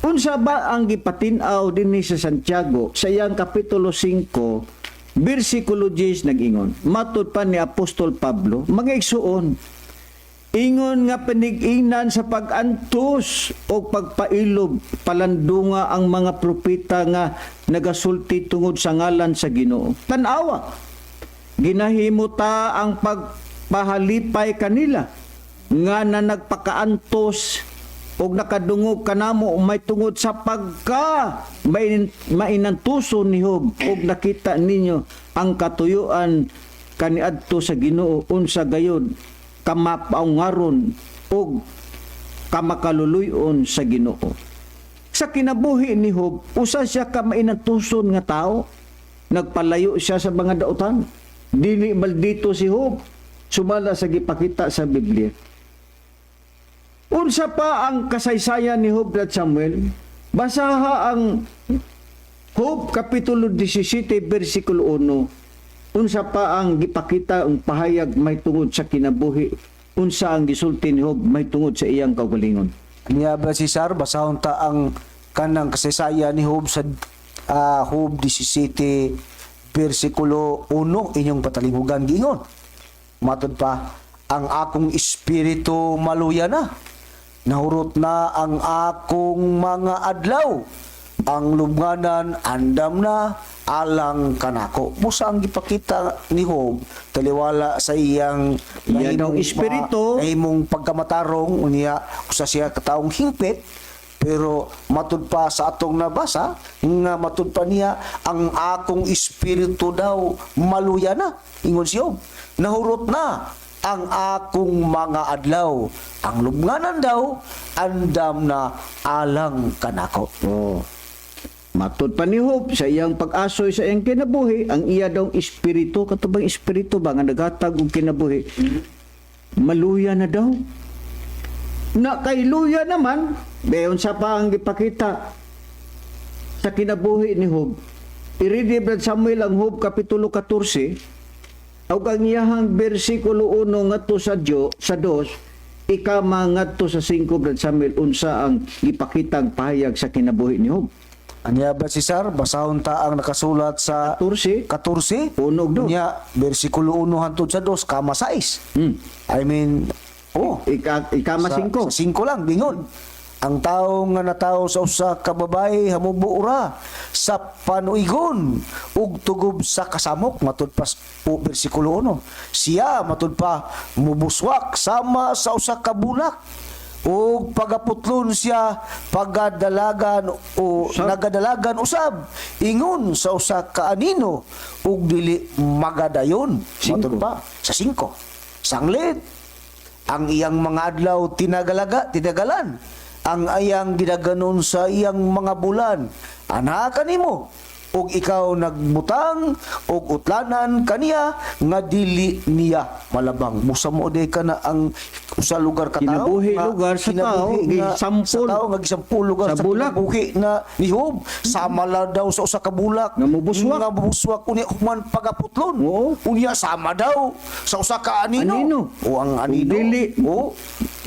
Unsa ba ang gipatin-aw dinhi sa Santiago sa iyang kapitulo 5 bersikulo 10 nag-ingon? Matud pa ni Apostol Pablo, mga igsuon, ingon nga panigingnan sa pag-antos o pagpailob, palandunga ang mga propeta nga nagasulti tungod sa ngalan sa Ginoo. Tan-awa, ginahimo ta ang pagpahalipay kanila nga na nagpakaantos og nakadungog kanamo may tungod sa pagka mainantuso ni Job, og nakita ninyo ang katuyuan kaniadto sa Ginoo, unsa gayod kamapaungaron og kamakaluluyon sa Ginoo. Sa kinabuhi ni Job, usa siya ka mainantuson nga tao. Nagpalayo siya sa mga dautan. Dili maldito si Job. Sumala sa gipakita sa Biblia. Unsa pa ang kasaysayan ni Job, at Samuel? Basaha ang Job Kapitulo 17 versikulo 1. Unsa pa ang gipakita ang pahayag may tungod sa kinabuhi? Unsa ang gisulti ni Job may tungod sa iyang kaugalingon? Niya ba Cesar, basahon ta ang Kanang kasaysayan ni Job sa Job 17 bersikulo 1, inyong patalinghugan, giingon. Matod pa, "Ang akong espiritu maluya na. Nahurot na ang akong mga adlaw. Ang lubnganan andam na alang kanako." Busa ang gipakita ni Job taliwala sa iyang Iya daw nahimong espiritu. Nahimong pagkamatarong, unya usa siya kataong hingpit, pero matud pa sa atong nabasa nga matud pa niya, ang akong espiritu daw maluya na. Ingon si Job, nahurot na ang akong mga adlaw, ang lubnganan daw andam na alang kanako. Oh. Matud pa ni Job sa iyang pag-asoy sa iyang kinabuhi, ang iya daw espiritu, katubang espiritu ba nga naghatag og kinabuhi, maluya na daw. Na kay luya naman, bayon sa pa ang gipakita sa kinabuhi ni Job. I-read, Brad Samuel, ang Job Kapitulo 14, ug ang iyahang bersikulo 1 ngadto sa Diyo, sa 2, ikama ngadto sa 5, Brad Samuel, unsa ang gipakitang pahayag sa kinabuhi ni Job. Anya ba si Sar, basahon ta ang nakasulat sa 14, 14 1 ug 2. Unya bersikulo 1 hangtod sa 2 kama 6. I mean, oh, Ikama 5. Sa 5 lang, bingon. "Ang tao nga natawo sa usa ka babae hamubo ura sa panuigon ug tugob sa kasamok," matud pa po bersikulo 1. "Siya," matud pa, "mubuswak sama sa usa ka bulak ug pagaputlon siya pagadalagan o Usab. Nagadalagan usab ingon sa usa ka anino ug dili magadayon." Singko. Matud pa sa 5. "Sanglit ang iyang mga adlaw tinagalaga, tinagalan. Ang iyang gidaganon sa iyang mga bulan. Ana kanimo ug ikaw nagbutang og utlanan kaniya nga dili niya malabang." Busa mo day ka na ang usa lugar ka tao Kinabuhi nga lugar sa tao, kinabuhi nga gisampol. sa tao nga gisampol lugar Sa sa, bulak. kinabuhi na ni Job, sama la daw sa usa ka bulak Nga mubuswak. nga mubuswak, unya human pagaputlon. Oo. Unya sama daw sa usa ka anino. Anino. O ang anino. Dili. O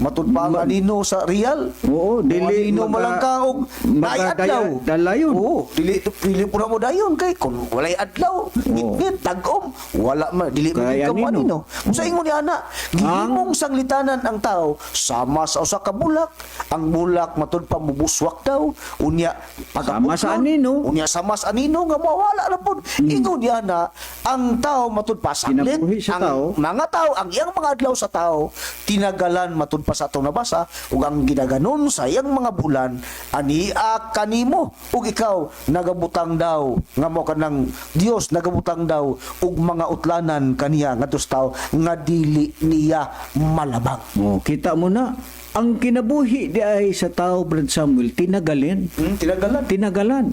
matud pa ang anino sa real. Oo, O dili anino malangka og naay adlaw. Dalayon. Oo, dili dili po na mo dayon kay kung walay adlaw, ngitngit tag-om, wala man dili man Kay ka mo anino. anino. Kung sa ingon ni ana, gihimong sanglitanan ang tao sama sa usa ka bulak. Ang bulak matud pa mubuswak daw, unya Sama sa anino. Unya sama sa anino nga mawala na pud. Ingon ni ana, ang tao matud pa sanglit Kinabuhi sa ang tao. mga tao, ang iyang mga adlaw sa tao tinagalan, matud pa sa atong nabasa, ug ang ginaganon sa iyang mga bulan ania kanimo ug ikaw nagabutang daw nga mo kanang Dios nagabutang daw og mga utlanan kaniya ngadto sa tao nga dili niya malabang. Oh, kita mo na ang kinabuhi di ay sa tao, Brad Samuel, tinagalin. Tinagalan. Tinagalan.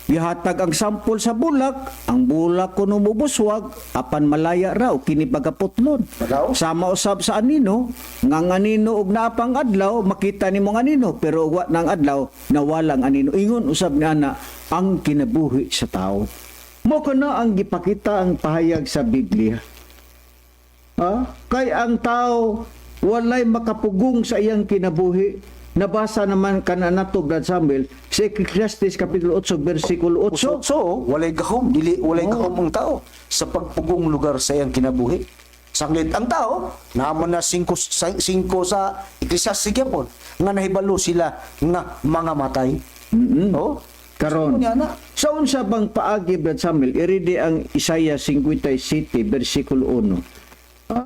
Gihatag ang sampol sa bulak, ang bulak kuno mubuswag, apan malaya raw kini pagaputlon. Bagaw? Sama usab sa anino, nga ang anino og naapang adlaw, makita nimo ang anino, pero wa nang adlaw, nawala ang anino. Ingon usab nga ana ang kinabuhi sa tao. Mo kana ang gipakita ang pahayag sa Biblia. Ha? Kay ang tao walay makapugong sa iyang kinabuhi. Nabasa naman kana nato, Brad Samuel, sa Ecclesiastes kapitulo 8 bersikulo 8. So, walay gahom, dili walay gahom ang tao sa pagpugong lugar sa iyang kinabuhi. Sanglit ang tao, naaman na 5 sa Ecclesiastes gyapon nga nahibalo sila nga mga matay. Oh. Karon. So, niya na. Sa unsa bang paagi, Brad Samuel, iridi ang Isaiah 57 bersikulo 1. Ha?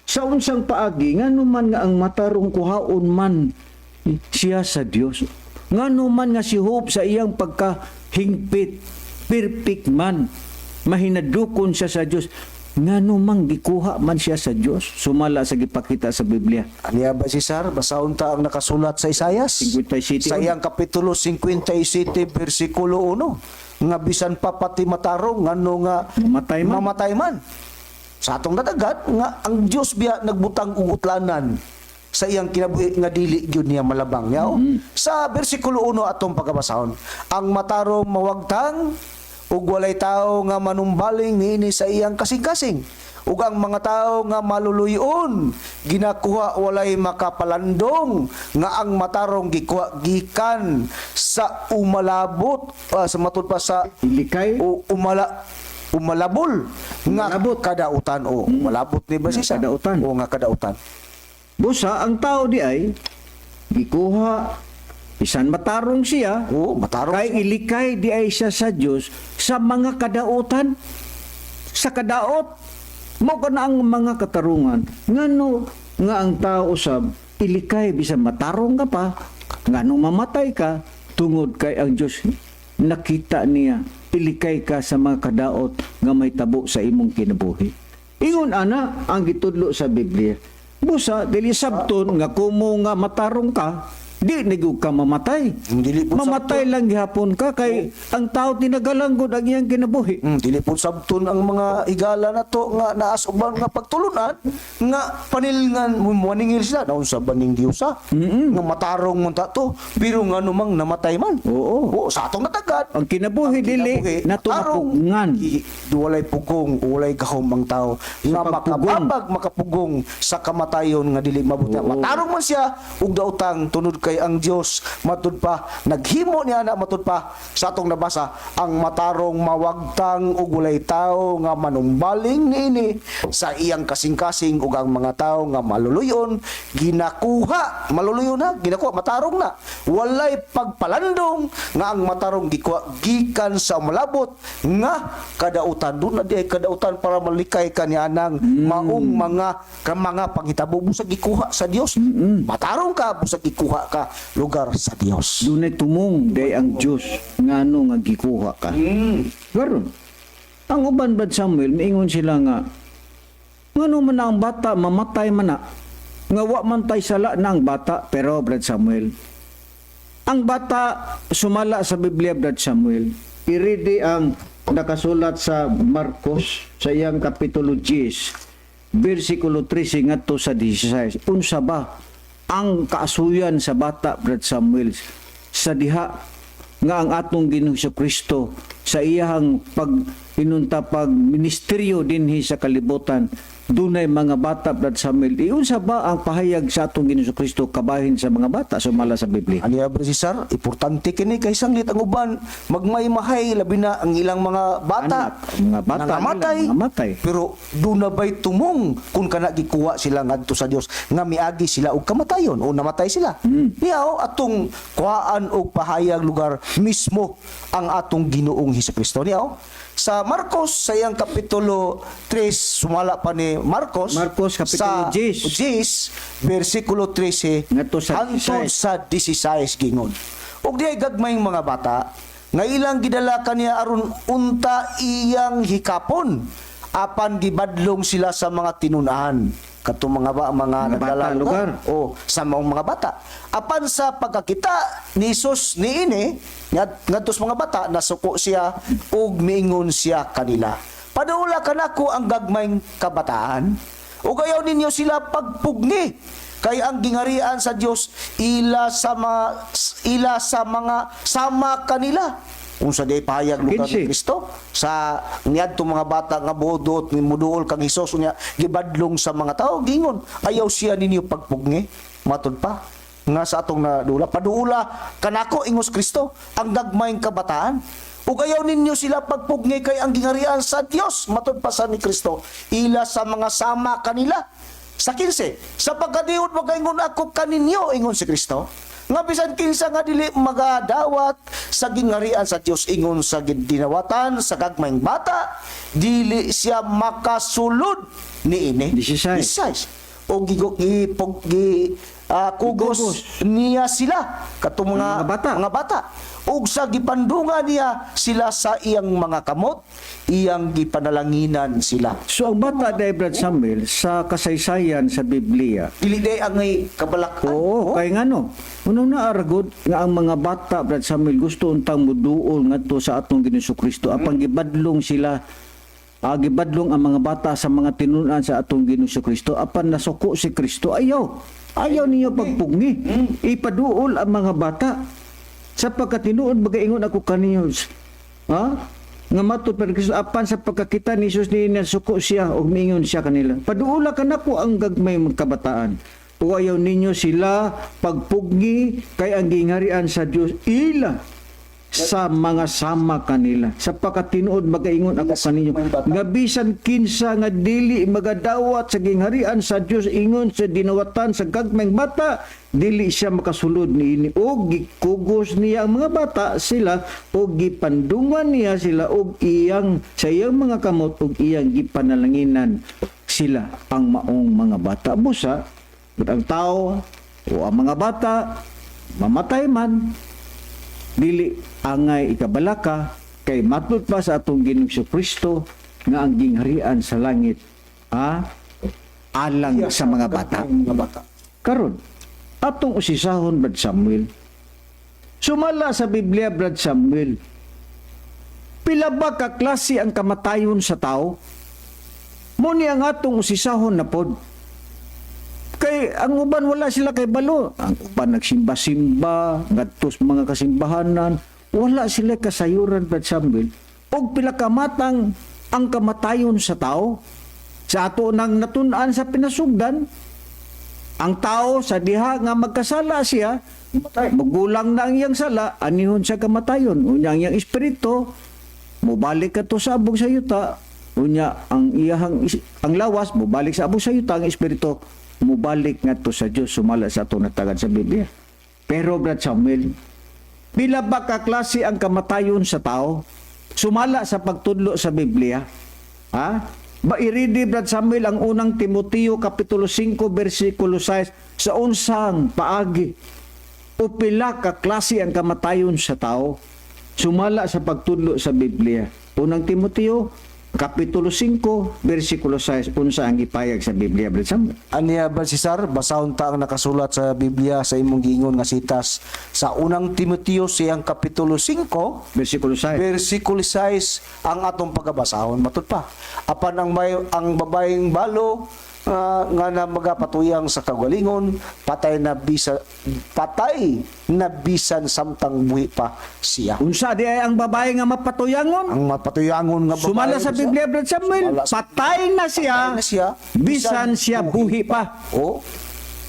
Sa unsang paagi, ngano man nga ang matarong kuhaon man siya sa Dios? Ngano man nga si Job sa iyang pagkahingpit, perfect man, mahinadukon siya sa Dios? Ngano mang gikuha man siya sa Dios sumala sa gipakita sa Biblia? Aniya ba si Sar? Basahon ta ang nakasulat sa Isayas. 57. Sa iyang kapitulo 57 bersikulo 1 nga bisan pa pati matarong ngano nga Mamatay man. Mamatay man. Sa atong nadagat nga ang Dios biya nagbutang og utlanan sa iyang kinabuhi nga dili gyud niya malabang niya. Oh. Sa bersikulo 1 atong pagkabasahon, "Ang matarong mawagtang ug walay tawo nga manumbaling niini sa iyang kasing-kasing." Ug ang mga tawo nga maluluyon ginakuha walay makapalandong nga ang matarong gikuha gikan sa umalabot, sa matud pa sa Ilikay. o umalabol nga Umalabot. Kadautan o umalabot ni ba Nga siya? kadautan. O nga kadautan. Busa ang tao di ay gikuha bisan matarong siya. O matarong Kay siya. ilikay di ay siya sa Dios sa mga kadautan. Sa kadaot mo kana ang mga katarungan. Ngano nga ang tao usab ilikay bisan matarong ka pa, ngano mamatay ka, tungod kay ang Dios nakita niya ilikay ka sa mga kadaot nga may tabo sa imong kinabuhi. Ingon ana ang gitudlo sa Biblia. Busa dili sabton nga kumo nga matarong ka, di nigug ka mamatay. Dili po Mamatay lang gihapon ka kay ang tao tinagalanggod ang iyang kinabuhi. Dili po sabton ang mga higala na to nga naas uban nga pagtulunan nga panilngan maningil sila naunsa ba ning Diyosa nga matarong man ta to, pero nga numang namatay man. Oo. Oo, sa atong natagad. Ang kinabuhi dili Kinabuhi, nato matarong, mapugngan. Walay pugong, walay gahom ang tao nga pagpugong. makababag, makapugong sa kamatayon nga dili mabuti. Oo. Matarong man siya ug daotang tunod kay ang Dios matud pa naghimo niya na matud pa sa atong nabasa ang matarong mawagtang ug walay tao nga manumbaling niini sa iyang kasing-kasing, ug ang mga tao nga maluluyon ginakuha, maluluyon na ginakuha, matarong na walay pagpalandong nga ang matarong gikuha gikan sa malabot nga kadautan. Doon na di ay kadautan para malikay kaniya nang maong mga ka mga panghitabo, busag gikuha sa Dios. Matarong ka, busag gikuha ka lugar sa Dios. Dunay tumong day ang Dios ngano nga gikuha ka. Karon ang uban, Brad Samuel, miingon sila nga ngano man na ang bata mamatay man na nga wa man tay sala na ang bata. Pero Brad Samuel, ang bata sumala sa Biblia, Brad Samuel, iridi ang nakasulat sa Marcos sa iyang kapitulo 10 versikulo 13 ngadto sa 16. Unsa ba ang kaasuyan sa bata, Brad Samuel, sa diha nga ang atong Ginoong Kristo sa iyahang pag inunta pag ministeryo dinhi sa kalibutan, dunay mga bata, Brad Samuel? Iunsa ba ang pahayag sa atong Ginoong Kristo kabahin sa mga bata sumala sa Biblia? Ani ba Cesar, importante kini kay sanglit ang uban magmaymahay labi na ang ilang mga bata, Anak, mga bata nangamatay. nila, nangamatay. Pero doon na ba'y tumong kung kana gikuha sila ngadto sa Dios nga miagi sila og kamatayon o namatay sila? Niya atong kuhaan og pahayag lugar mismo ang atong Ginoong Hesukristo. Niya sa Marcos sa iyang kapitulo 3, sumala pa ni Marcos. Marcos, kapitulo sa 10. 10 versikulo 13 Ngadto sa hangtod 16. sa 16 gingon. Ug diay gagmayng mga bata nga ilang gidala kaniya aron unta iyang hikapon, apan gibadlong sila sa mga tinunahan katong mga ba, mga, Mga bata, nagdala lugar. o sa maong mga bata. Apan sa pagkakita ni Jesus niini ngadto sa mga bata, nasuko siya ug miingon siya kanila, "Padula kanako ang gagmayng kabataan ug ayaw ninyo sila pagpugni, kay ang gingarian sa Dios ila sa mga sama kanila." Unsa di pahayag lugar ni 15. Kristo sa niadto mga bata nga bodot ni muduol kang Hesus, unya gibadlong sa mga tao, gingon, "Ayaw siya ninyo pagpugni." Matud pa nga sa atong nadula, "Paduula kanako," ingos Kristo, "ang gagmayng kabataan ug ayaw ninyo sila pagpugni, kay ang gingarian sa Dios," matud pa sa ni Kristo, "ila sa mga sama kanila." Sa 15, "Sa pagkadiot magaingon ako kaninyo," ingon si Kristo, "nga bisan kinsa nga dili magadawat sa gingarian sa Dios ingon sa dinawatan sa gagmayng bata, dili siya makasulod niini." 16. 16. O gigo gi pog gi kugos Gikugos. niya sila katong mga Mga bata. mga bata ug sa gipandunga niya sila sa iyang mga kamot, iyang gipanalanginan sila. So ang bata day, Brad Samuel, sa kasaysayan sa Biblia. Dili day ang ngay kabalakan. Oo, kay ngano. Uno na aragod nga ang mga bata, Brad Samuel, gusto untang muduol ngadto sa atong Ginoong Kristo, apang gibadlong sila, gibadlong ang mga bata sa mga tinun-an sa atong Ginoong Kristo, apan nasuko si Kristo, ayaw. Ayaw niyo pagpugni. Ipaduol ang mga bata. Sapagkat tinuod bagaingon ako kaninyo. Ha? Nga matud pa Kristo, apan sa pagkakita ni Jesus ni nasuko siya ug miingon siya kanila, "Paduula kanako ang gagmay mga kabataan ug ayaw ninyo sila pagpugni, kay ang gingharian sa Dios ila sa mga sama kanila. Sa pagkatinuod magaingon ako kaninyo nga bisan kinsa nga dili magadawat sa gingharian sa Dios ingon sa dinawatan sa gagmayng bata, dili siya makasulod niini." Og gikugos niya ang mga bata sila og gipandungan niya sila og iyang sa iyang mga kamot og iyang gipanalanginan sila ang maong mga bata. Busa ang tao o ang mga bata mamatay man, dili angay ikabalaka, kay matud pa sa atong Ginoong Kristo nga ang gingharian sa langit alang sa mga bata. Mga bata. Karon, atong usisahon, Brad Samuel. Sumala sa Biblia, Brad Samuel, pila ba ka klase ang kamatayon sa tao? Mo ni ang atong usisahon na pod. Kay ang uban wala sila kay balo. Ang uban nagsimba-simba, ngadto sa mga kasimbahanan, wala sila kasayuran, Brad Samuel. Og pila ka matang ang kamatayon sa tao. Sa ato nang natun-an sa pinasugdan, ang tao sa diha nga magkasala siya, magulang na ang iyang sala, anihon sa kamatayon. Unya ang iyang espiritu, mobalik ka to sa abog sa yuta. Unya ang iyahang ang lawas mobalik sa abog sa yuta, ang espiritu mobalik ngadto sa Dios sumala sa atong natagad sa Biblia. Pero Brad Samuel, pila ba ka klase ang kamatayon sa tao? Sumala sa pagtudlo sa Biblia. Ha? Ba iridi, Brad Samuel, ang Unang Timoteo kapitulo 5 bersikulo 6 sa unsang paagi o pila ka klase ang kamatayon sa tao sumala sa pagtudlo sa Biblia? Unang Timoteo kapitulo 5 bersikulo 6, unsa ang ipayag sa Biblia, Brad Samuel? Aniya ba, Cesar, basahon ta ang nakasulat sa Biblia sa imong giingon nga sitas sa Unang Timoteo siyang kapitulo 5 bersikulo 6. Versikulo 6 ang atong pagabasahon. Matud pa, apan ang may ang babaeng balo nga na magapatuyang sa kagalingon, patay na bisan samtang buhi pa siya. Unsa di ay ang babae nga mapatuyangon? Ang mapatuyangon nga babae Sumala sa Biblia, Brad Samuel, Sumala sa patay na siya, patay na siya, bisan siya buhi pa. Oh.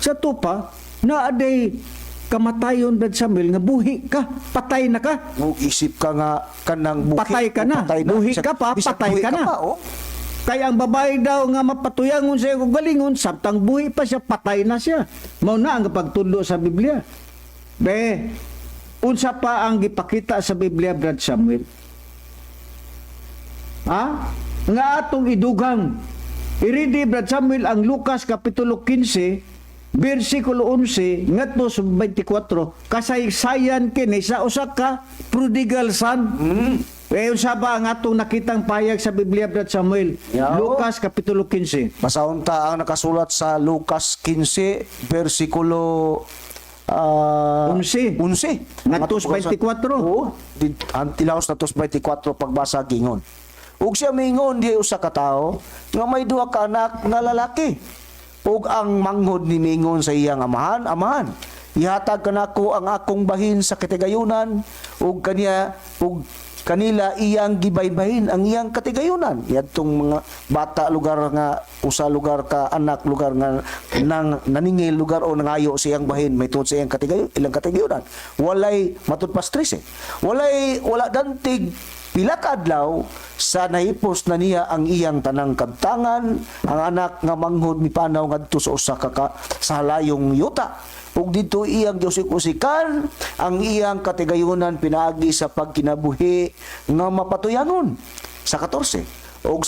Sa tupa, na aday kamatayon, Brad Samuel, nga buhi ka, patay na ka. Mo isip ka nga kanang buhi, Patay ka na. patay Buhi Bisan- ka pa, bisan patay buhi ka na. pa, oh. Kaya ang babae daw nga mapatuyangon sa iyong galingon, samtang buhi pa siya, patay na siya. Mao na ang pagtudlo sa Biblia. Be, unsa pa ang gipakita sa Biblia, Brad Samuel? Ha? Nga atong idugang. Iridi, Brad Samuel, ang Lucas Kapitulo 15, versikulo 11, ngadto sa 24, kasaysayan kini sa usa ka prodigal son. Eh, unsa ba ang atong nakitang payag sa Biblia, Brad Samuel? Yao. Lucas Kapitulo 15. Basahon ta ang nakasulat sa Lucas 15 versikulo 11. 11. Ngadto sa 24. Oo, ang tilaos na 24 pagbasa gingon. Ug siya mingon, di usa ka tawo nga may duha ka anak nga lalaki. Ug ang manghod ni mingon sa iyang amahan, "Amahan, ihatag kanako ang akong bahin sa katigayunan." Ug kaniya ug kanila iyang gibaybahin ang iyang katigayunan. Yadtong mga bata lugar nga usa lugar ka anak lugar nga nang naningil lugar o nangayo sa iyang bahin may tuod sa iyang katigayon, ilang katigayunan. Walay matud pas 13. Walay wala dantig pila ka adlaw sa nahipos na niya ang iyang tanang kabtangan, ang anak nga manghod mipanaw ngadto sa usa ka sa halayong yuta ug didto iyang giusik-usikan ang iyang katigayunan pinaagi sa pagkinabuhi nga mapatuyanon. Sa 14, ug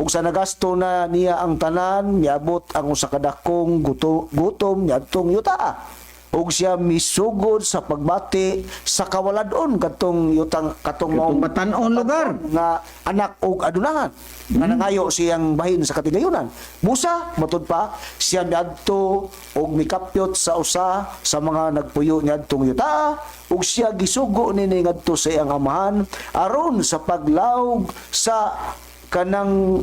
sa nagasto na niya ang tanan, miabot ang usa ka dakong gutom niadtong yuta ug siya misugod sa pagbati sa kawaladon katong yutang katong Katong maong batan-on lugar. Nga anak og adunahan nga nangayo siyang bahin sa katigayunan. Busa matud pa siya miadto og mikapyot sa usa sa mga nagpuyo niadtong yuta ug siya gisugo nini ngadto sa iyang amahan aron sa paglawg sa kanang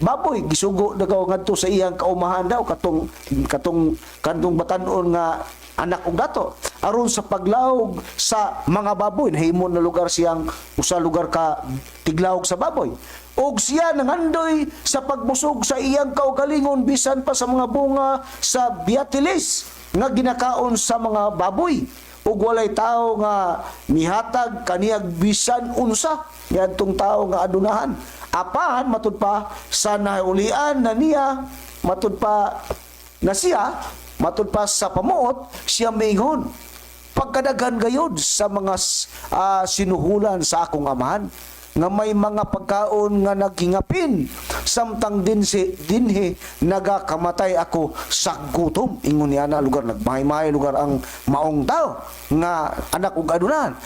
baboy. Gisugo na daw ngadto sa iyang kaumahan daw katong katong kantong batan-on nga anak og dato aron sa paglawog sa mga baboy. Nahimo na lugar siyang usa lugar ka tiglawog sa baboy, ug siya nangandoy sa pagbusog sa iyang kaugalingon bisan pa sa mga bunga sa biatilis nga ginakaon sa mga baboy, ug walay tao nga mihatag kaniyag bisan unsa niadtong tao nga adunahan. Apan matud pa sa nahulian na niya, matud pa na siya, matud pa sa pamuot, siya miingon, "Pagkadaghan gayod sa mga sinuhulan sa akong amahan nga may mga pagkaon nga naghingapin, samtang din si dinhi nagakamatay ako sa gutom." Ingon niya na lugar, nagmahay-mahay lugar ang maong tao nga anak og adunan.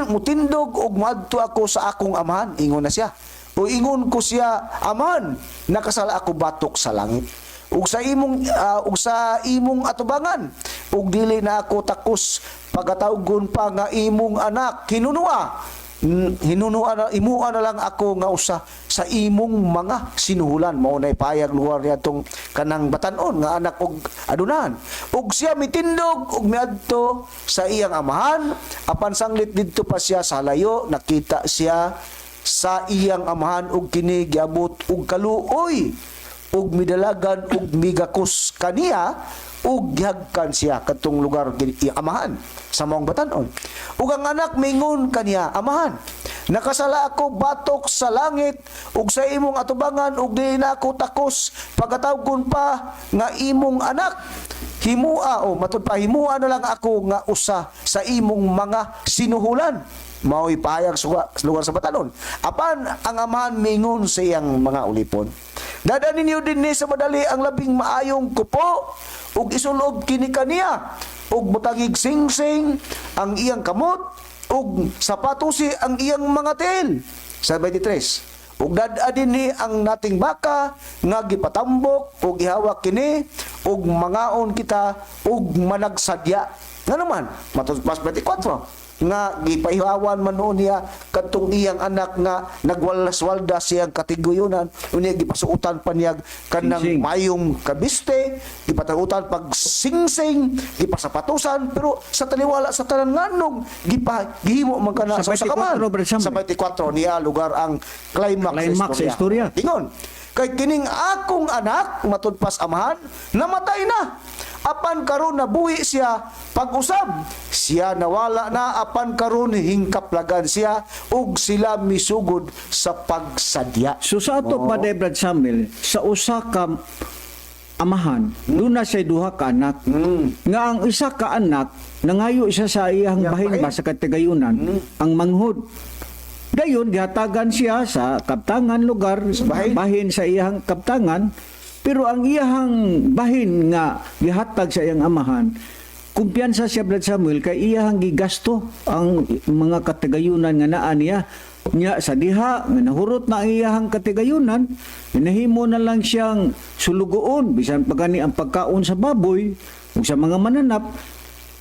"Mutindog og moadto ako sa akong amahan," ingon na siya. "O ingon ko siya, 'Amahan, nakasala ako batok sa langit ug sa imong atubangan, ug dili na ako takos pagatawgon pa nga imong anak. Hinunua na imua na lang ako nga usa sa imong mga sinuhulan.'" Mao nay payag lugar niya tong kanang batan-on nga anak og adunan. Ug siya mitindog ug miadto sa iyang amahan. Apan sanglit didto pa siya sa layo, nakita siya sa iyang amahan, ug kini giabot og kaluoy ug midalagan ug migakos kaniya ug gihagkan siya kadtong lugar amahan sa maong batan-on. Ug ang anak mingon kaniya, "Amahan, nakasala ako batok sa langit ug sa imong atubangan, ug dili na ako takos pagatawgon pa nga imong anak. Himua o matud pa, himua na lang ako nga usa sa imong mga sinuhulan." Mao'y pahayag sa lugar sa batanon. Apan ang amahan mingon sa iyang mga ulipon, "Dad-a ninyo dinhi sa madali ang labing maayong kupo ug isulob kini kaniya, ug butangig singsing ang iyang kamot ug sapatosi ang iyang mga tiil." Sa 23, "Ug dad-a dinhi ang nating baka nga gipatambok ug ihawak kini, ug mangaon kita ug managsadya." Nga naman, matud pas 24, nga gipaihawan man noon niya kadtong iyang anak nga nagwalas-walda siyang katiguyunan, unya gipasuotan pa niya kanang Singsing. Mayong kabiste, gipatagutan pag singsing, gipasapatusan, pero sa taliwala sa tanan, nganong gipa gihimo man kana Sa sa usa ka man? 24, Brother Samuel. Sa 24 niya lugar ang climax, Climax sa istorya. Ingon, "Kay kining akong anak," matud pas amahan, "namatay na apan karon nabuhi siya pag-usab. Siya nawala na apan karon hingkaplagan siya." Ug sila misugod sa pagsadya. So sa ato pa, Brad Samuel, sa usa ka amahan, doon na siya duha ka anak. Nga ang isa ka anak, nangayo siya sa iyang Iyang bahin bahin. ba sa katigayunan, ang manghod. Dayon gihatagan siya sa kaptangan lugar, bahin. Bahin sa iyang kaptangan, pero ang iyang bahin nga gihatag sa iyang amahan, kumpiyansa siya, Brad Samuel, kay iyang gigasto ang mga katigayunan nga naa niya. Nya sa diha nga nahurot na ang iyang katigayunan, nahimo na lang siyang sulugoon bisan pa gani ang pagkaon sa baboy ug sa mga mananap,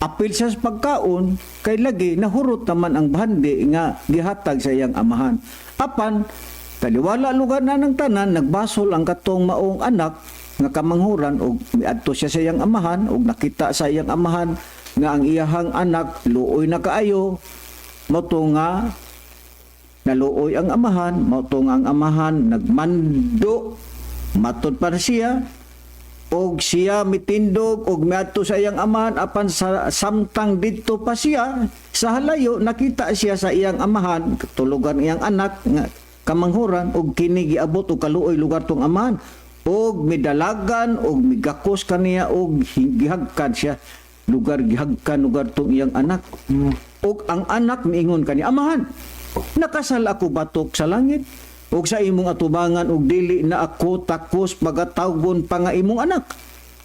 apil siya sa pagkaon, kay lagi nahurot naman ang bahandi nga gihatag sa iyang amahan. Apan taliwala lugar na ng tanan, nagbasol ang katong maong anak nga kamanghuran, og miadto siya sa iyang amahan og nakita sa iyang amahan nga ang iyahang anak luoy na kaayo. Mao to nga naluoy ang amahan, mao to nga ang amahan nagmando, matud pa siya, og siya mitindog og miadto sa iyang amahan. Apan sa samtang didto pa siya sa halayo, nakita siya sa iyang amahan tulugan iyang anak nga kamanghuran, og kini giabot og kaluoy lugar tong amahan og midalagan og migakos kaniya og gihagkan siya lugar, gihagkan lugar tong iyang anak. Og ang anak miingon kani, "Amahan, nakasala ako batok sa langit ug sa imong atubangan, ug dili na ako takos pagatawgon pa nga imong anak."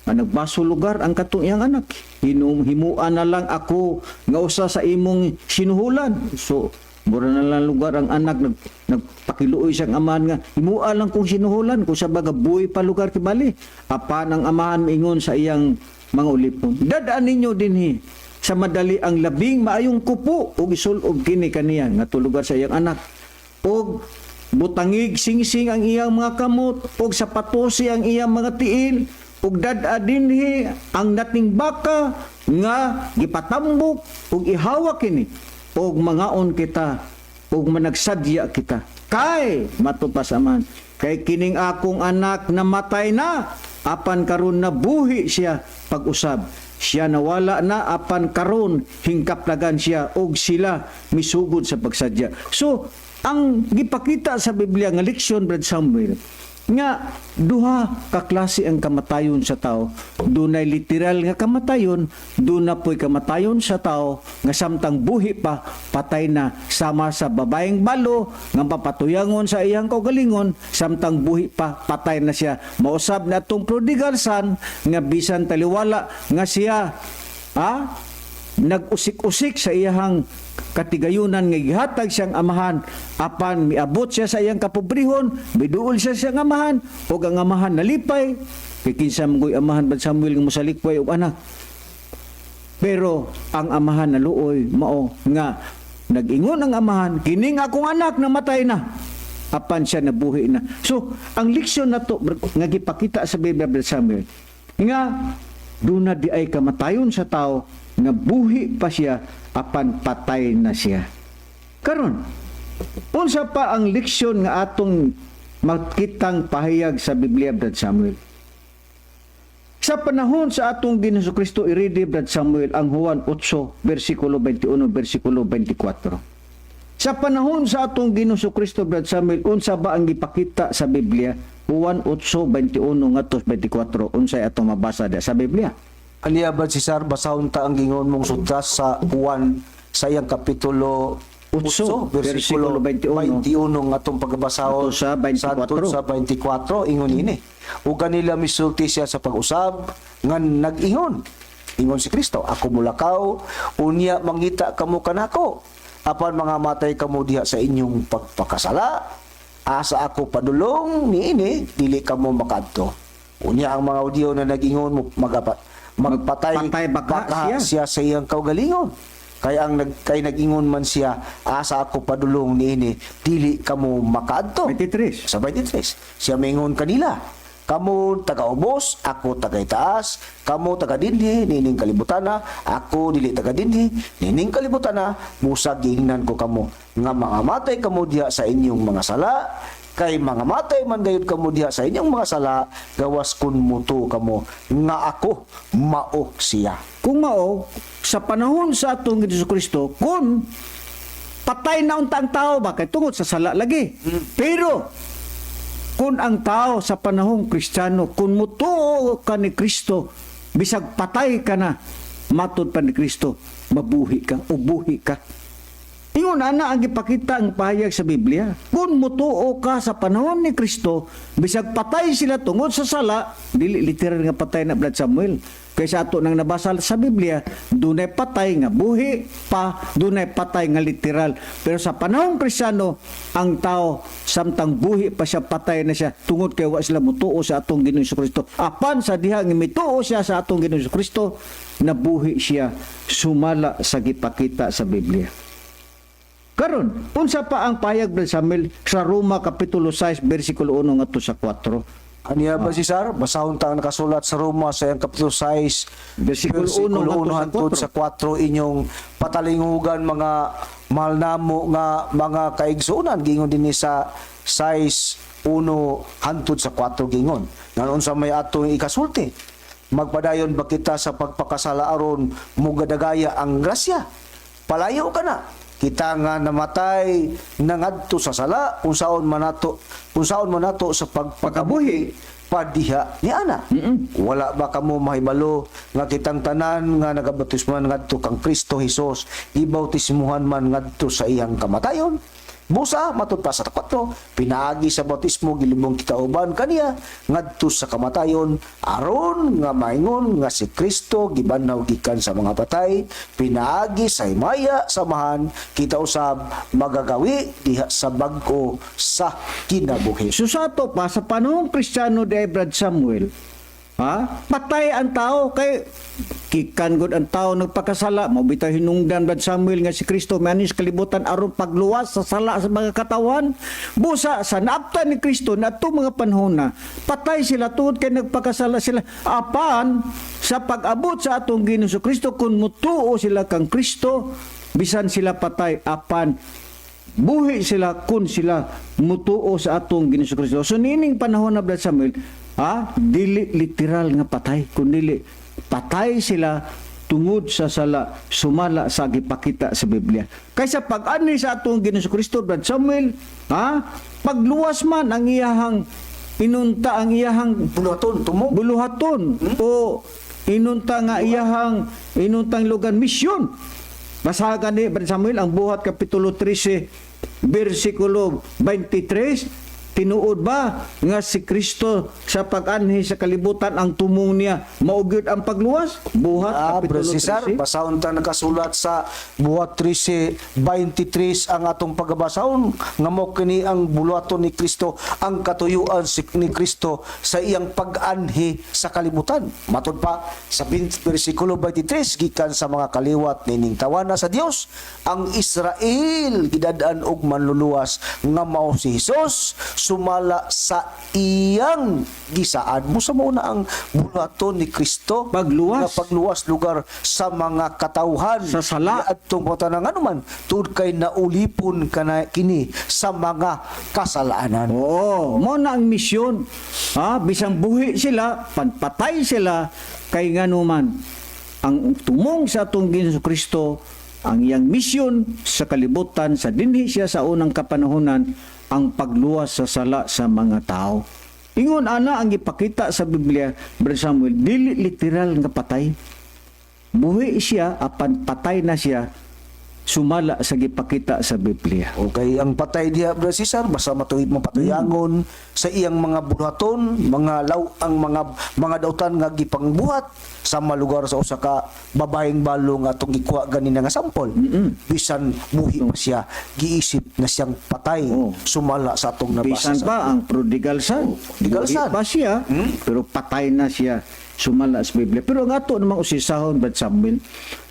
Ang nagbaso lugar ang katong iyang anak. "Hinum himua na lang ako nga usa sa imong sinuhulan." So mura na lang lugar ang anak nagpakiluoy siyang amahan nga himua lang kong sinuhulan kung sa baga buhi pa lugar kibali. Apan ang amahan miingon sa iyang mga ulipon, "Dad-a ninyo dinhi sa madali ang labing maayong kupo ug isulob kini kaniya," nga tulugar sa iyang anak, "og Butangig singsing ang iyang mga kamot ug sapatosi ang iyang mga tiil ug dad-a dinhi ang nating baka nga gipatambok ug ihawa kini ug mangaon kita ug managsadya kita kay matupas aman kay kining akong anak namatay na apan karon nabuhi siya pag-usab, siya nawala na apan karon hingkaplagan siya, ug sila misugod sa pagsadya. So ang gipakita sa Biblia nga leksyon, Brad Samuel, nga duha ka klase ang kamatayon sa tao. Dunay literal nga kamatayon, duna po'y kamatayon sa tao nga samtang buhi pa, patay na, sama sa babaeng balo nga papatuyangon sa iyang kaugalingon, samtang buhi pa, patay na siya. Mausab na atong prodigal son nga bisan taliwala nga siya nag-usik-usik sa iyahang katigayunan nga gihatag siyang amahan, apan miabot siya sa iyang kapobrehon, miduol siya siyang amahan ug ang amahan nalipay kay kinsa man goy amahan, Brad Samuel, nga mosalikway og anak. Pero ang amahan naluoy, mao nga nag-ingon ang amahan, "Kining akong anak namatay na apan siya nabuhi na." So ang leksyon nato nga gipakita sa Biblia, Brad Samuel, nga duna di ay kamatayon sa tao nga buhi pa siya apan patay na siya. Karon, unsa pa ang leksyon nga atong makitang pahayag sa Biblia, Brad Samuel? Sa panahon sa atong Ginoong Kristo, iridi, Brad Samuel, ang Juan 8 versikulo 21 versikulo 24. Sa panahon sa atong Ginoong Kristo, Brad Samuel, unsa ba ang gipakita sa Biblia? Juan 8:21 ngadto 24, unsay atong mabasa diya sa Biblia? Aniya ba, Cesar, basahon ta ang gingon mong sutra sa Juan sa iyang kapitulo 8, 8, versikulo 21. 21 nga atong pagabasahon Ato sa 24. Sa sa 24, ingon ini. Ug kanila misulti siya sa pag-usab nga nag-ingon. Ingon si Kristo, "Ako mulakaw, unya mangita kamo kanako. Apan mga matay kamo diha sa inyong pagpakasala. Asa ako padulong niini, dili kamo makadto." Unya ang mga Hudiyo na nag-ingon mo magapat magpatay Magpatay baka siya. Siya sa iyang kaugalingon. Kay ang nag kay nag-ingon man siya, "Asa ako padulong niini, dili kamo makaadto." 23. Sa 23, siya mingon kanila, "Kamo taga-ubos, ako taga itaas, kamo taga dinhi, nining kalibutana, ako dili taga dinhi, nining kalibutana, busag giingnan ko kamo, nga mga matay kamo diha sa inyong mga sala, kay mga matay man gayud kamo diha sa inyong mga sala, gawas kun mutuo kamo, nga ako mao siya." Kung mao, sa panahon sa atong Ginoong Kristo, kung patay na unta ang tao ba kay tungod sa sala lagi. Pero kung ang tao sa panahong Kristiyano, kung mutuo ka ni Kristo, bisag patay ka na, matod pa ni Kristo, mabuhi ka o buhi ka. Ingon ana ang gipakita ang pahayag sa Biblia. Kung mutuo ka sa panahon ni Kristo, bisag patay sila tungod sa sala, dili literal nga patay na, Brad Samuel. Kaysa ato nang nabasa sa Biblia, dunay patay nga buhi pa, dunay patay nga literal. Pero sa panahong Kristiyano, ang tao samtang buhi pa siya, patay na siya tungod kay wa sila mutuo sa atong Ginoong Kristo. Apan sa diha nga mituo siya sa atong Ginoong Kristo, nabuhi siya sumala sa gipakita sa Biblia. Karon, unsa pa ang pahayag, Brad Samuel, sa Roma kapitulo 6 versikulo 1 ngadto sa 4? Aniya ba, Cesar? Basahon ta ang nakasulat sa Roma sa iyang kapitulo 6, Versikulo versikulo 1 1 hangtod sa 4, inyong patalingugan, mga mahal namo nga mga kaigsuonan. Gingon dinhi sa 6:1 hangtod sa 4, gingon. Ngan unsa may atong ikasulti? Magpadayon ba kita sa pagpakasala aron mugadagaya ang grasya? Palayo kana. Kita nga namatay nangadto sa sala, unsaon man nato sa pagpakabuhi padiha ni ana? Wala ba kamo mahibalo nga kitang tanan nga nagabautismo ngadto kang Kristo Hesus, ibautismuhan man ngadto sa iyang kamatayon? Busa, matud pa sa 4, pinaagi sa bautismo gilubong kita uban kaniya ngadto sa kamatayon aron nga maingon nga si Kristo gibanhaw gikan sa mga patay pinaagi sa himaya sa Amahan, kita usab magagawi diha sa bag-o sa kinabuhi. So sa ato pa, sa panahong Kristiyano de Brad Samuel, Ha? Patay ang tao kay gikan gud ang tao nagpakasala. Mao bitaw hinungdan, Brad Samuel, nga si Kristo mianhi sa kalibutan aron pagluwas sa sala sa mga katawan. Busa sa naaptan ni Kristo na mga panahon na patay sila tungod kay nagpakasala sila. Apan sa pag-abot sa atong Ginoong Kristo, kung mutuo sila kang Kristo, bisan sila patay, apan buhi sila kung sila mutuo sa atong Ginoong Kristo. So nining panahon na, Brad Samuel, ha, dili literal nga patay, kundi patay sila tungod sa sala sumala sa gipakita sa Biblia. Kaysa pag-ani sa atong Ginoong Kristo, Brad Samuel, ha, pagluwas man ang iyahang inunta, ang iyahang Buluhaton, tumong. Buluhaton o inunta nga iyahang inuntang lugar, misyon. Basahan ni Brad Samuel ang Buhat kapitulo 13 bersikulo 23. Tinuod ba nga si Kristo sa pag-anhi sa kalibutan, ang tumong niya mao gyud ang pagluwas? Buhat Bro kapitulo Cesar, 13. basahon ta nakasulat sa Buhat 13:23 ang atong pagabasahon nga mo kini ang buluhaton ni Kristo, ang katuyuan ni Kristo sa iyang pag-anhi sa kalibutan. Matod pa sa 20, bersikulo 23, gikan sa mga kaliwat nining tawana sa Dios, ang Israel gidad-an og manluluwas nga mao si Hesus sumala sa iyang gisaad. Busa mao na ang buluhaton ni Kristo Pagluwas. nga pagluwas lugar sa mga katawhan Sa sala. Adtong pangutana nga naman tuod kay naulipon kana kini sa mga kasalanan. Oo, mo na ang misyon. Ha, bisang buhi sila, panpatay sila, kay nganuman ang tumong sa atong Ginoong Kristo, ang iyang misyon sa kalibutan sa dinhi siya sa unang kapanahonan, ang pagluwas sa sala sa mga tao. Ingon ana ang ipakita sa Biblia, Brother Samuel, dili literal nga patay. Buhi siya apan patay na siya sumala sa gipakita sa Biblia. Okay, ang patay diha, Brother Cesar, basta matuig mapatuyangon sa iyang mga buhaton, mga law ang mga dautan nga gipangbuhat sama lugar sa usa ka babaeng balo nga atong gikuha ganina nga sample. Bisan buhi pa siya, giisip na siyang patay Oo. sumala sa atong nabasa. Bisan pa ang prodigal son. Prodigal Buhi son. pa siya, pero patay na siya sumala sa Biblia. Pero ang ato namang usisahon, Brad Samuel,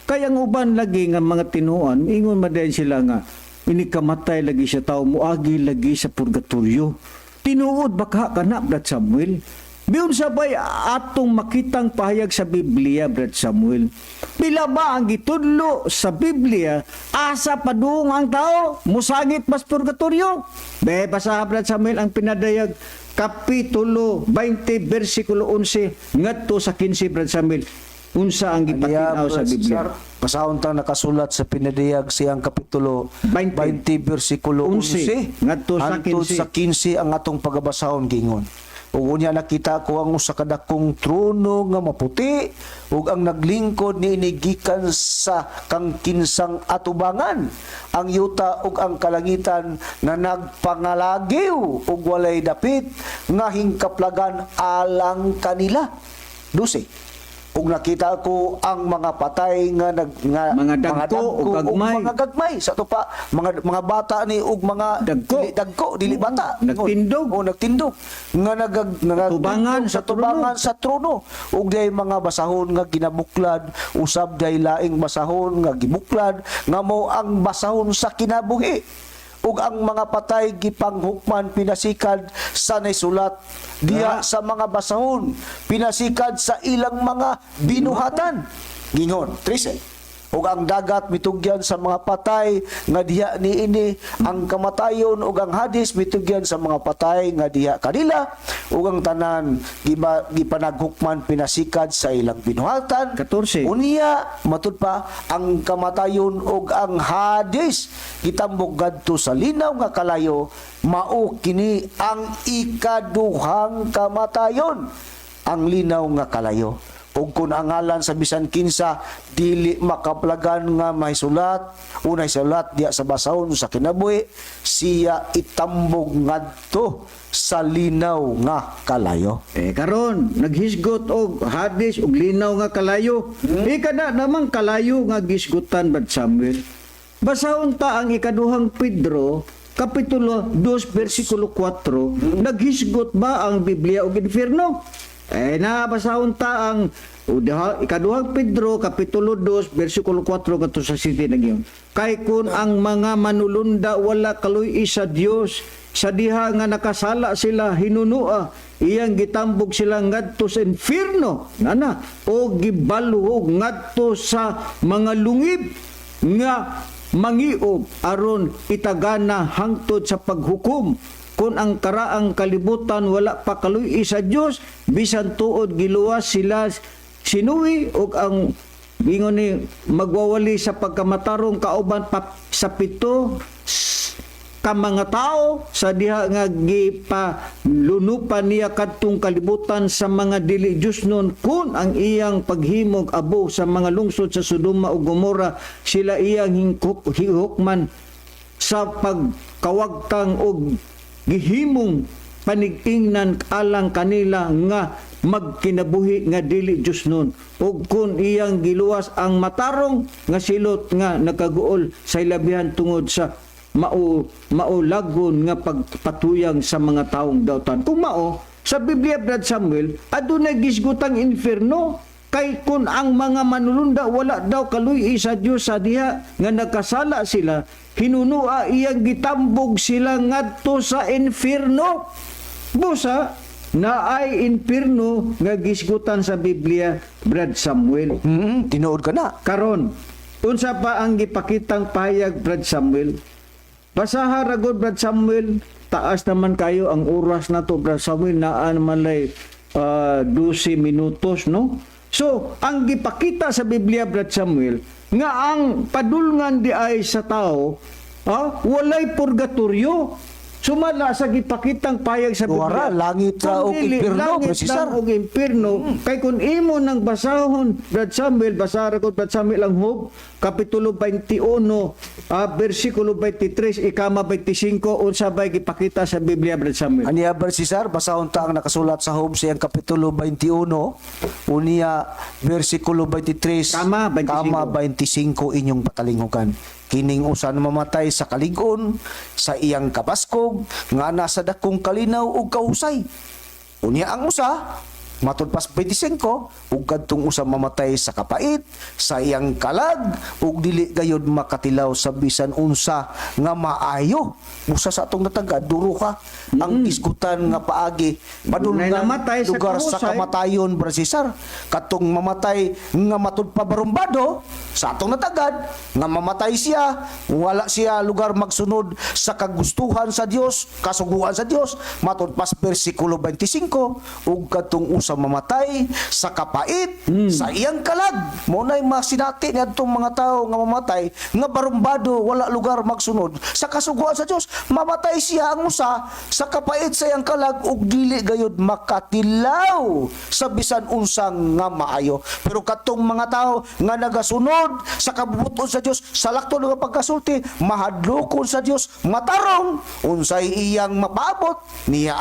kaya ang uban lagi nga mga tinuan, ingon man din sila nga, inikamatay lagi siya tao, muagi lagi sa purgatorio. Tinuod ba ka kana, Brad Samuel? Biyon sabay atong makitang pahayag sa Biblia, Brad Samuel. Pila ba ang gitudlo sa Biblia, asa padung ang tao, musangit mas purgatorio? Be, basa, Brad Samuel, ang Pinadayag, Kapitulo 20, versikulo 11, ngadto sa 15, Brad Samuel. Unsa ang gipatinaw sa Brother Biblia? Cesar, basahon ta nakasulat sa Pinadayag siyang kapitulo 20, 20, bersikulo 11, 11 ngadto sa hangtod 15. sa 15 ang atong pagabasahon. Gingon, "Ug unya nakita ko ang usa ka dakong trono nga maputi ug ang naglingkod niini gikan sa kang kinsang atubangan. Ang yuta ug ang kalangitan na nagpangalagiw ug walay dapit nga hingkaplagan alang kanila." 12. "Ug nakita ko ang mga patay nga nag nga Mga dagko ug gagmay. mga gagmay sa tupa mga bata ni ug mga Dagko. dili dagko, dili bata." Nagtindog. O nagtindog nga nagag Tubangan sa sa trono. tubangan sa trono, ug day mga basahon nga ginabuklad, usab day laing basahon nga gibuklad nga mao ang basahon sa kinabuhi. Ug ang mga patay gipanghukman pinasikad sa naisulat diha sa mga basahon pinasikad sa ilang mga binuhatan." Gingon 13, "Ug ang dagat mitugyan sa mga patay nga diha niini, ang kamatayon ug ang Hades mitugyan sa mga patay nga diha kanila, ug ang tanan gipanaghukman pinasikad sa ilang binuhatan." 14. "Unya matud pa, ang kamatayon ug ang Hades gitambok ngadto sa linaw nga kalayo. Mao kini ang ikaduhang kamatayon, ang linaw nga kalayo. Ug kung ang ngalan sa bisan kinsa dili makaplagan nga mahisulat unay sulat diya sa basahon sa kinabuhi, siya itambog ngadto sa linaw nga kalayo." Eh karon naghisgot og Hades og linaw nga kalayo. Ika na namang kalayo nga gisgutan, Brad Samuel. Basahon ta ang Ikaduhang Pedro kapitulo 2 bersikulo 4. Naghisgot ba ang Biblia og impyerno? Eh, nabasahon ta ang ikaduhang Pedro kapitulo 2 bersikulo 4 ngadto sa 7 nagyon. Kay kun ang mga manulunda wala kaluy sa Dios sa diha nga nakasala sila, hinunua iyang gitambog sila ngadto sa impierno nana o gibalhog ngadto sa mga lungib nga mangiob aron itagana hangtod sa paghukom. Kung ang karaang kalibutan wala pa kaluy sa Dios, bisan tuod giluwas sila si Noe ug ang ingon ni magwawali sa pagkamatarong kauban pa sa 7 ka mga tao sa diha nga gipalunupan niya kadtong kalibutan sa mga dili Diyosnon, kun ang iyang paghimog abo sa mga lungsod sa Sodoma ug Gomora, sila iyang hihukman sa pagkawagtang og gihimong panigingnan alang kanila nga magkinabuhi nga dili Diyosnon, ug kun iyang giluwas ang matarong nga silot nga nakaguol sa ilabihan tungod sa maulagon nga pagpatuyang sa mga taong dautan. Kung mao, sa Biblia, Brad Samuel, adunay gisgutang inferno, kay kung ang mga manulunda wala daw kaluy sa Dios sa diha nga nakasala sila, hinunua iyang gitambog sila ngadto sa inferno. Busa naay inferno nga gisgutan sa Biblia, Brad Samuel. Tinuod ka na. Karon, unsa pa ang gipakitang pahayag, Brad Samuel? Basaha ra gud, Brad Samuel, taas naman kayo ang oras na to, Brad Samuel, naa naman lay 12 minutos, no? So, ang gipakita sa Biblia, Brad Samuel, nga ang padulngan di ay sa tao, walay purgatorio. Sumala sa gipakitang pahayag sa Biblia. Wara, langit ra og Kung dili, impierno, langit Brad Cesar. lang og impierno. Kay kung imo nang basahon, Brad Samuel, basara ko, Brad Samuel, ang Job, Kapitulo 21, versikulo 23, ikama 25, unsa bay gipakita sa Biblia, Brad Samuel? Aniya, Brad Cesar, basahon ta ang nakasulat sa Job sa iyang kapitulo 21, unya versikulo 23, Kama, 25. kama 25 inyong patalinghukan. Kining usa na mamatay sa kalig-on, sa iyang kabaskog, nga nasa dakong kalinaw ug kahusay. Unya ang usa, matud pas 25, ug kadtong usa mamatay sa kapait, sa iyang kalag, ug dili gayod makatilaw sa bisan unsa nga maayo. Busa sa atong natagad, duro ka ang isgutan nga paagi. Dunay Padulngan namatay sa lugar sa kahusay. kamatayon, Brad Cesar. Katong mamatay nga matud pa barumbado sa atong natagad nga mamatay siya, wala siya lugar magsunod sa kagustuhan sa Dios, kasuguan sa Dios, matud pas bersikulo 25, ug kadtong usa mamatay sa kapait sa iyang kalag. Mo nay masinati niadtong mga tawo nga mamatay nga barumbado, wala lugar magsunod sa kasuguan sa Dios. Mamatay siya ang usa sa kapait sa iyang kalag ug dili gayud makatilaw sa bisan unsa nga maayo. Pero katong mga tao nga nagasunod sa kabubuton sa Dios, sa lakto nga pagkasulti, mahadlokon sa Dios, matarong, unsay iyang mapaabot niya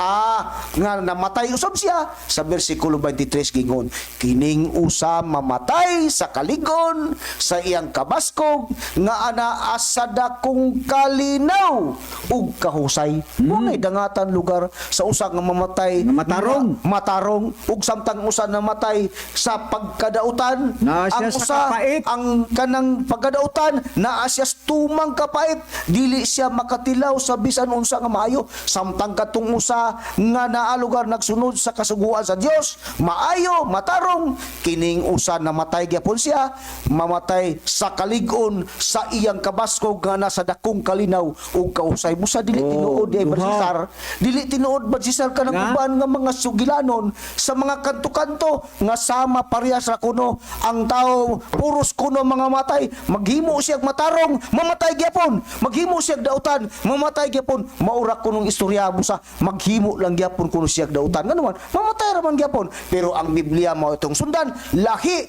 nga namatay usab siya. Sa bersikulo 23 gingon, kining usa mamatay sa kaligon sa iyang kabaskog nga anaa sa dakong kalinaw ug kahusay. Munay dangatan lugar sa usa nga mamatay Nga matarong. nga matarong, ug samtang usa namatay sa pagkadautan, Naa siya ang sa usa kapait. ang kanang pagkadautan naa siya sa tumang kapait, dili siya makatilaw sa bisan unsa nga maayo, samtang katong usa nga naa lugar nagsunod sa kasuguan sa Dios, maayo, matarong. Kining usa namatay gyapon siya, mamatay sa kalig-on sa iyang kabaskog nga nasa dakong kalinaw ug kausay. Busa dili Oh, tinuod di ay, duha. Cesar, dili tinuod ba, Cesar, kanang Nga? uban nga mga sugilanon sa mga kanto-kanto nga sama parehas ra kuno ang tao, puros kuno mga matay, maghimo siyag matarong, mamatay gyapon, maghimo siyag dautan, mamatay gyapon. Maura kunong istorya busa maghimo lang gyapon kuno siyag dautan, ngano man mamatay ra man gyapon. Pero ang Biblia mao itong sundan, lahi.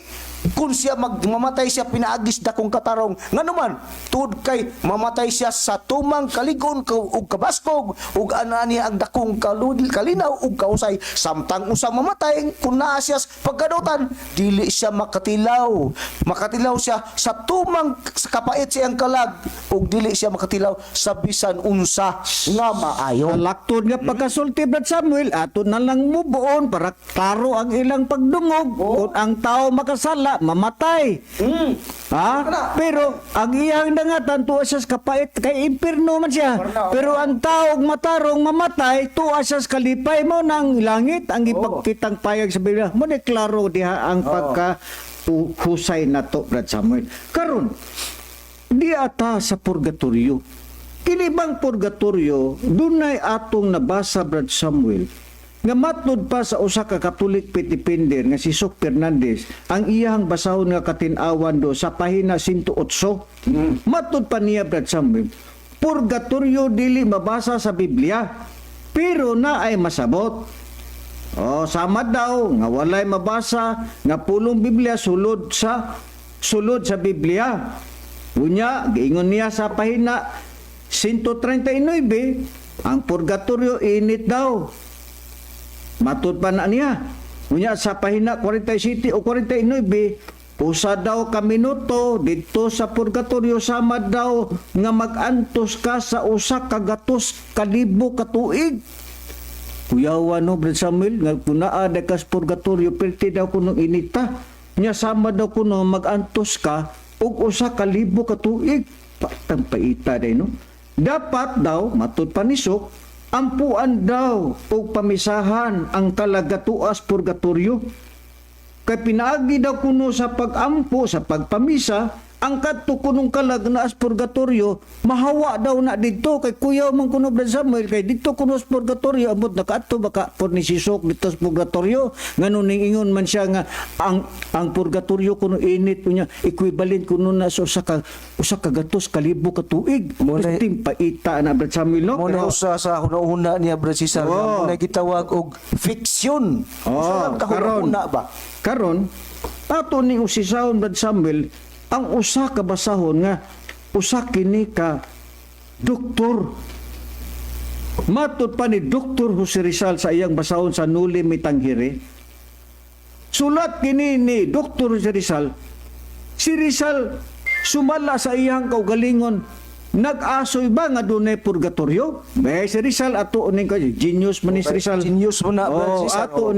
Kung siya magmamatay siya pinaagis dakong katarong, nganuman tuod kay mamatay siya sa tumang kaligon ug kabaskog ug ana niya ang dakong kalinaw ug kausay, samtang usa mamatay kung naa siya sa pagkadutan, dili siya makatilaw. Makatilaw siya sa tumang sa kapait siyang kalag ug dili siya makatilaw sa bisan unsa nga maayo. Laktod nga pagkasulti, Brad Samuel, ato na lang mo buon para klaro ang ilang pagdungog. Kung ang tao makasala, mamatay. Ha? Pero ang iyang dangatan tuwa siya sa kapait kay impierno man siya. Pero ang tao matarong mamatay tuwa siya sa kalipay mo ng langit ang ipagkitang payag sa Biblia. Mo ni klaro diha ang pagka husay nato, Brad Samuel. Karon di ata sa purgatorio. Kini bang purgatorio, dunay atong nabasa, Brad Samuel, nga matnod pa sa usa ka Catholic Defender nga si Sok Fernandez, ang iyang basahon nga katin-awan do sa pahina 108. Matnod pa niya, Brad Samuel, purgatorio dili mabasa sa Biblia, pero na ay masabot. Oh, sama daw nga walay mabasa nga pulong Biblia sulod sa Biblia. Unya, giingon niya sa pahina 139, ang purgatorio init daw. Matud pa na niya. Unya sa pahina 47 o 49, usa daw ka minuto didto sa purgatorio sama daw nga mag-antos ka sa 100,000 ka tuig. Kuyawa no, Brad Samuel, nga kung naa na ka sa purgatorio, perti daw kuno inita. Nya sama daw kuno mag-antos ka og 1,000 ka tuig. Patang paita day no. Dapat daw, matud pa ni Sok, ampuan daw og pamisahan ang kalagatuas purgatorio. Kay pinaagi daw kuno sa pagampo, sa pagpamisa, ang kadto kunong kalag na as purgatorio, mahawa daw na didto kay kuyaw man kuno, Brad Samuel, kay didto kuno sa purgatorio amot nakaadto baka por ni si Sok didto sa purgatorio, ngano ning ingon man siya nga ang purgatorio kuno init unya equivalent kuno na sa 100,000 ka tuig. Mo na- Perting paita na, Brad Samuel, no? Mo na usa sa hunahuna niya, Brad Cesar, nga Oo. mo na gitawag og fiction. Oh, Usa lang ka karon. hunahuna ba? Karon, ato ni usisahon, Brad Samuel, ang usa ka basahon nga usa kini ka doktor. Matod pa ni Dr. Jose Rizal sa iyang basahon sa Noli Me Tangere. Sulat kini ni Dr. Jose Rizal. Si Rizal sumala sa iyang kaugalingon, nag-asoy ba nga dunay purgatorio? Be, si Rizal ato ning kay genius man ni si Rizal. Genius mo na, Brad Oh, Cesar. ato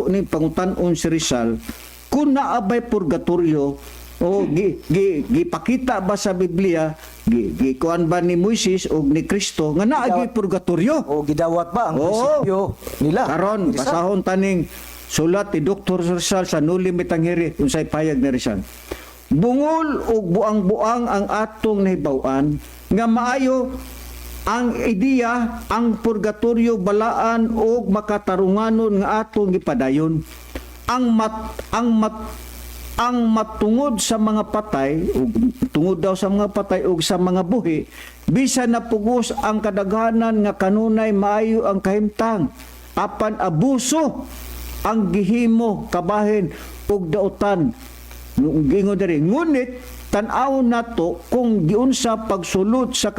ning pangutan-on si Rizal kung naabay purgatorio o gi, gi, gipakita ba sa Biblia, gi, gikuan ba ni Moises o ni Kristo nga naagi purgatorio? O gidawat ba ang Oo. prinsipyo nila? Karon Rizal? basahon taning sulat ni Dr. Rizal sa Noli Me Tangere unsay payag ni Rizal. Bungol ug buang-buang ang atong nahibaw-an nga maayo ang ideya ang purgatorio balaan ug makatarunganon nga atong gipadayon. Ang matungod sa mga patay ug tungod daw sa mga patay ug sa mga buhi, bisan napugos ang kadaghanan nga kanunay maayo ang kahimtang, apan abuso ang gihimo kabahin ug dautan. Gingon diri, ngunit tan-awon nato kung giunsa pagsulod sa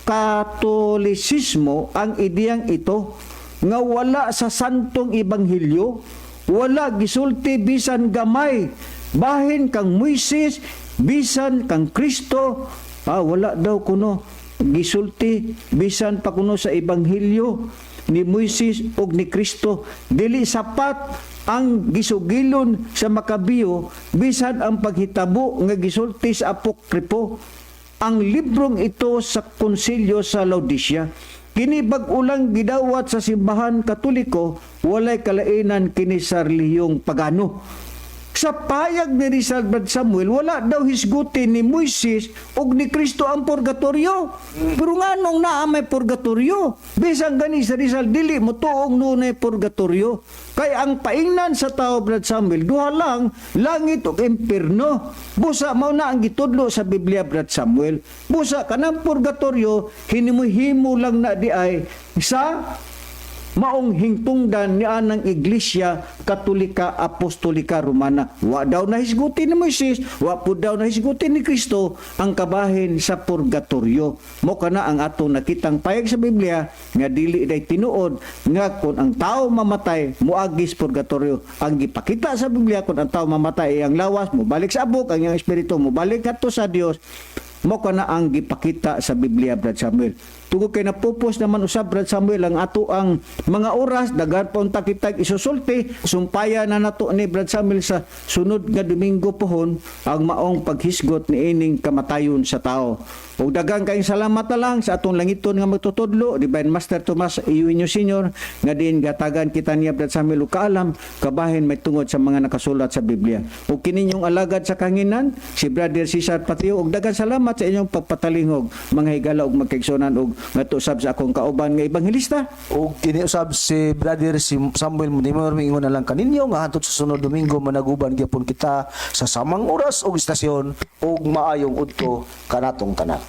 Katolisismo ang ideyang ito nga wala sa santong ebanghelyo, wala gisulti bisan gamay bahin kang Moises, bisan kang Kristo. Ah, wala daw kuno gisulti bisan pa kuno sa ebanghelyo ni Moises ug ni Kristo. Dili sapat ang gisugilon sa Makabiyo bisan ang paghitabo nga gisulti sa Apokripo ang librong ito sa konsilyo sa Laodicea. Kini bag-o lang gidawat sa simbahan Katoliko, walay kalainan kini sa relihiyong pagano. Sa payag ni Rizal, Brad Samuel, wala daw hisgutin ni Moises ug ni Kristo ang purgatorio. Pero nganong naa may purgatorio? Bisan gani sa Rizal dili mo tuong nunay purgatorio. Kay ang paingnan sa tao, Brad Samuel, duha lang, langit ug impierno. Busa mao na ang gitudlo sa Biblia, Brad Samuel. Busa kanang purgatorio hinimo lang na di ay sa Maong hingtungdan ni anang Iglesia Katolika Apostolika Romana. Wa daw nahisguti ni Moises, wa pud daw nahisguti ni Kristo ang kabahin sa purgatorio. Mo kana ang atong nakitang payag sa Biblia nga dili day tinuod nga kung ang tao mamatay moagi sa purgatorio. Ang gipakita sa Biblia, kung ang tao mamatay, ang lawas mobalik sa abok, ang iyang espiritu mobalik ngadto sa Dios. Mo kana ang gipakita sa Biblia, Brad Samuel. Tungod kay napupos naman usab, Brad Samuel, ang ato ang mga oras, daghan pa unta kitag isusulti, sumpaya na nato ni Brad Samuel sa sunod nga Domingo pohon ang maong paghisgot ni ining kamatayon sa tao. Ug daghang kayong salamat na lang sa atong langiton nga magtutudlo, Divine Master Tomas Eugenio Senior, nga diin gatagan kita niya, Brad Samuel, og kaalam kabahin may tungod sa mga nakasulat sa Biblia. Ug kini inyong alagad sa kanginan, si Brother Cesar Patio, ug daghang salamat sa inyong pagpatalingog, mga higala ug magkaigsunan, ug ngadto sab sa akong kauban nga ebanghelista. Og kini usab si Brother si Samuel Muntimor, miingon na lang kaninyo nga hantod sa sunod Domingo managuban gyapon kita sa samang oras ug istasyon, ug maayong udto kanatong tanan.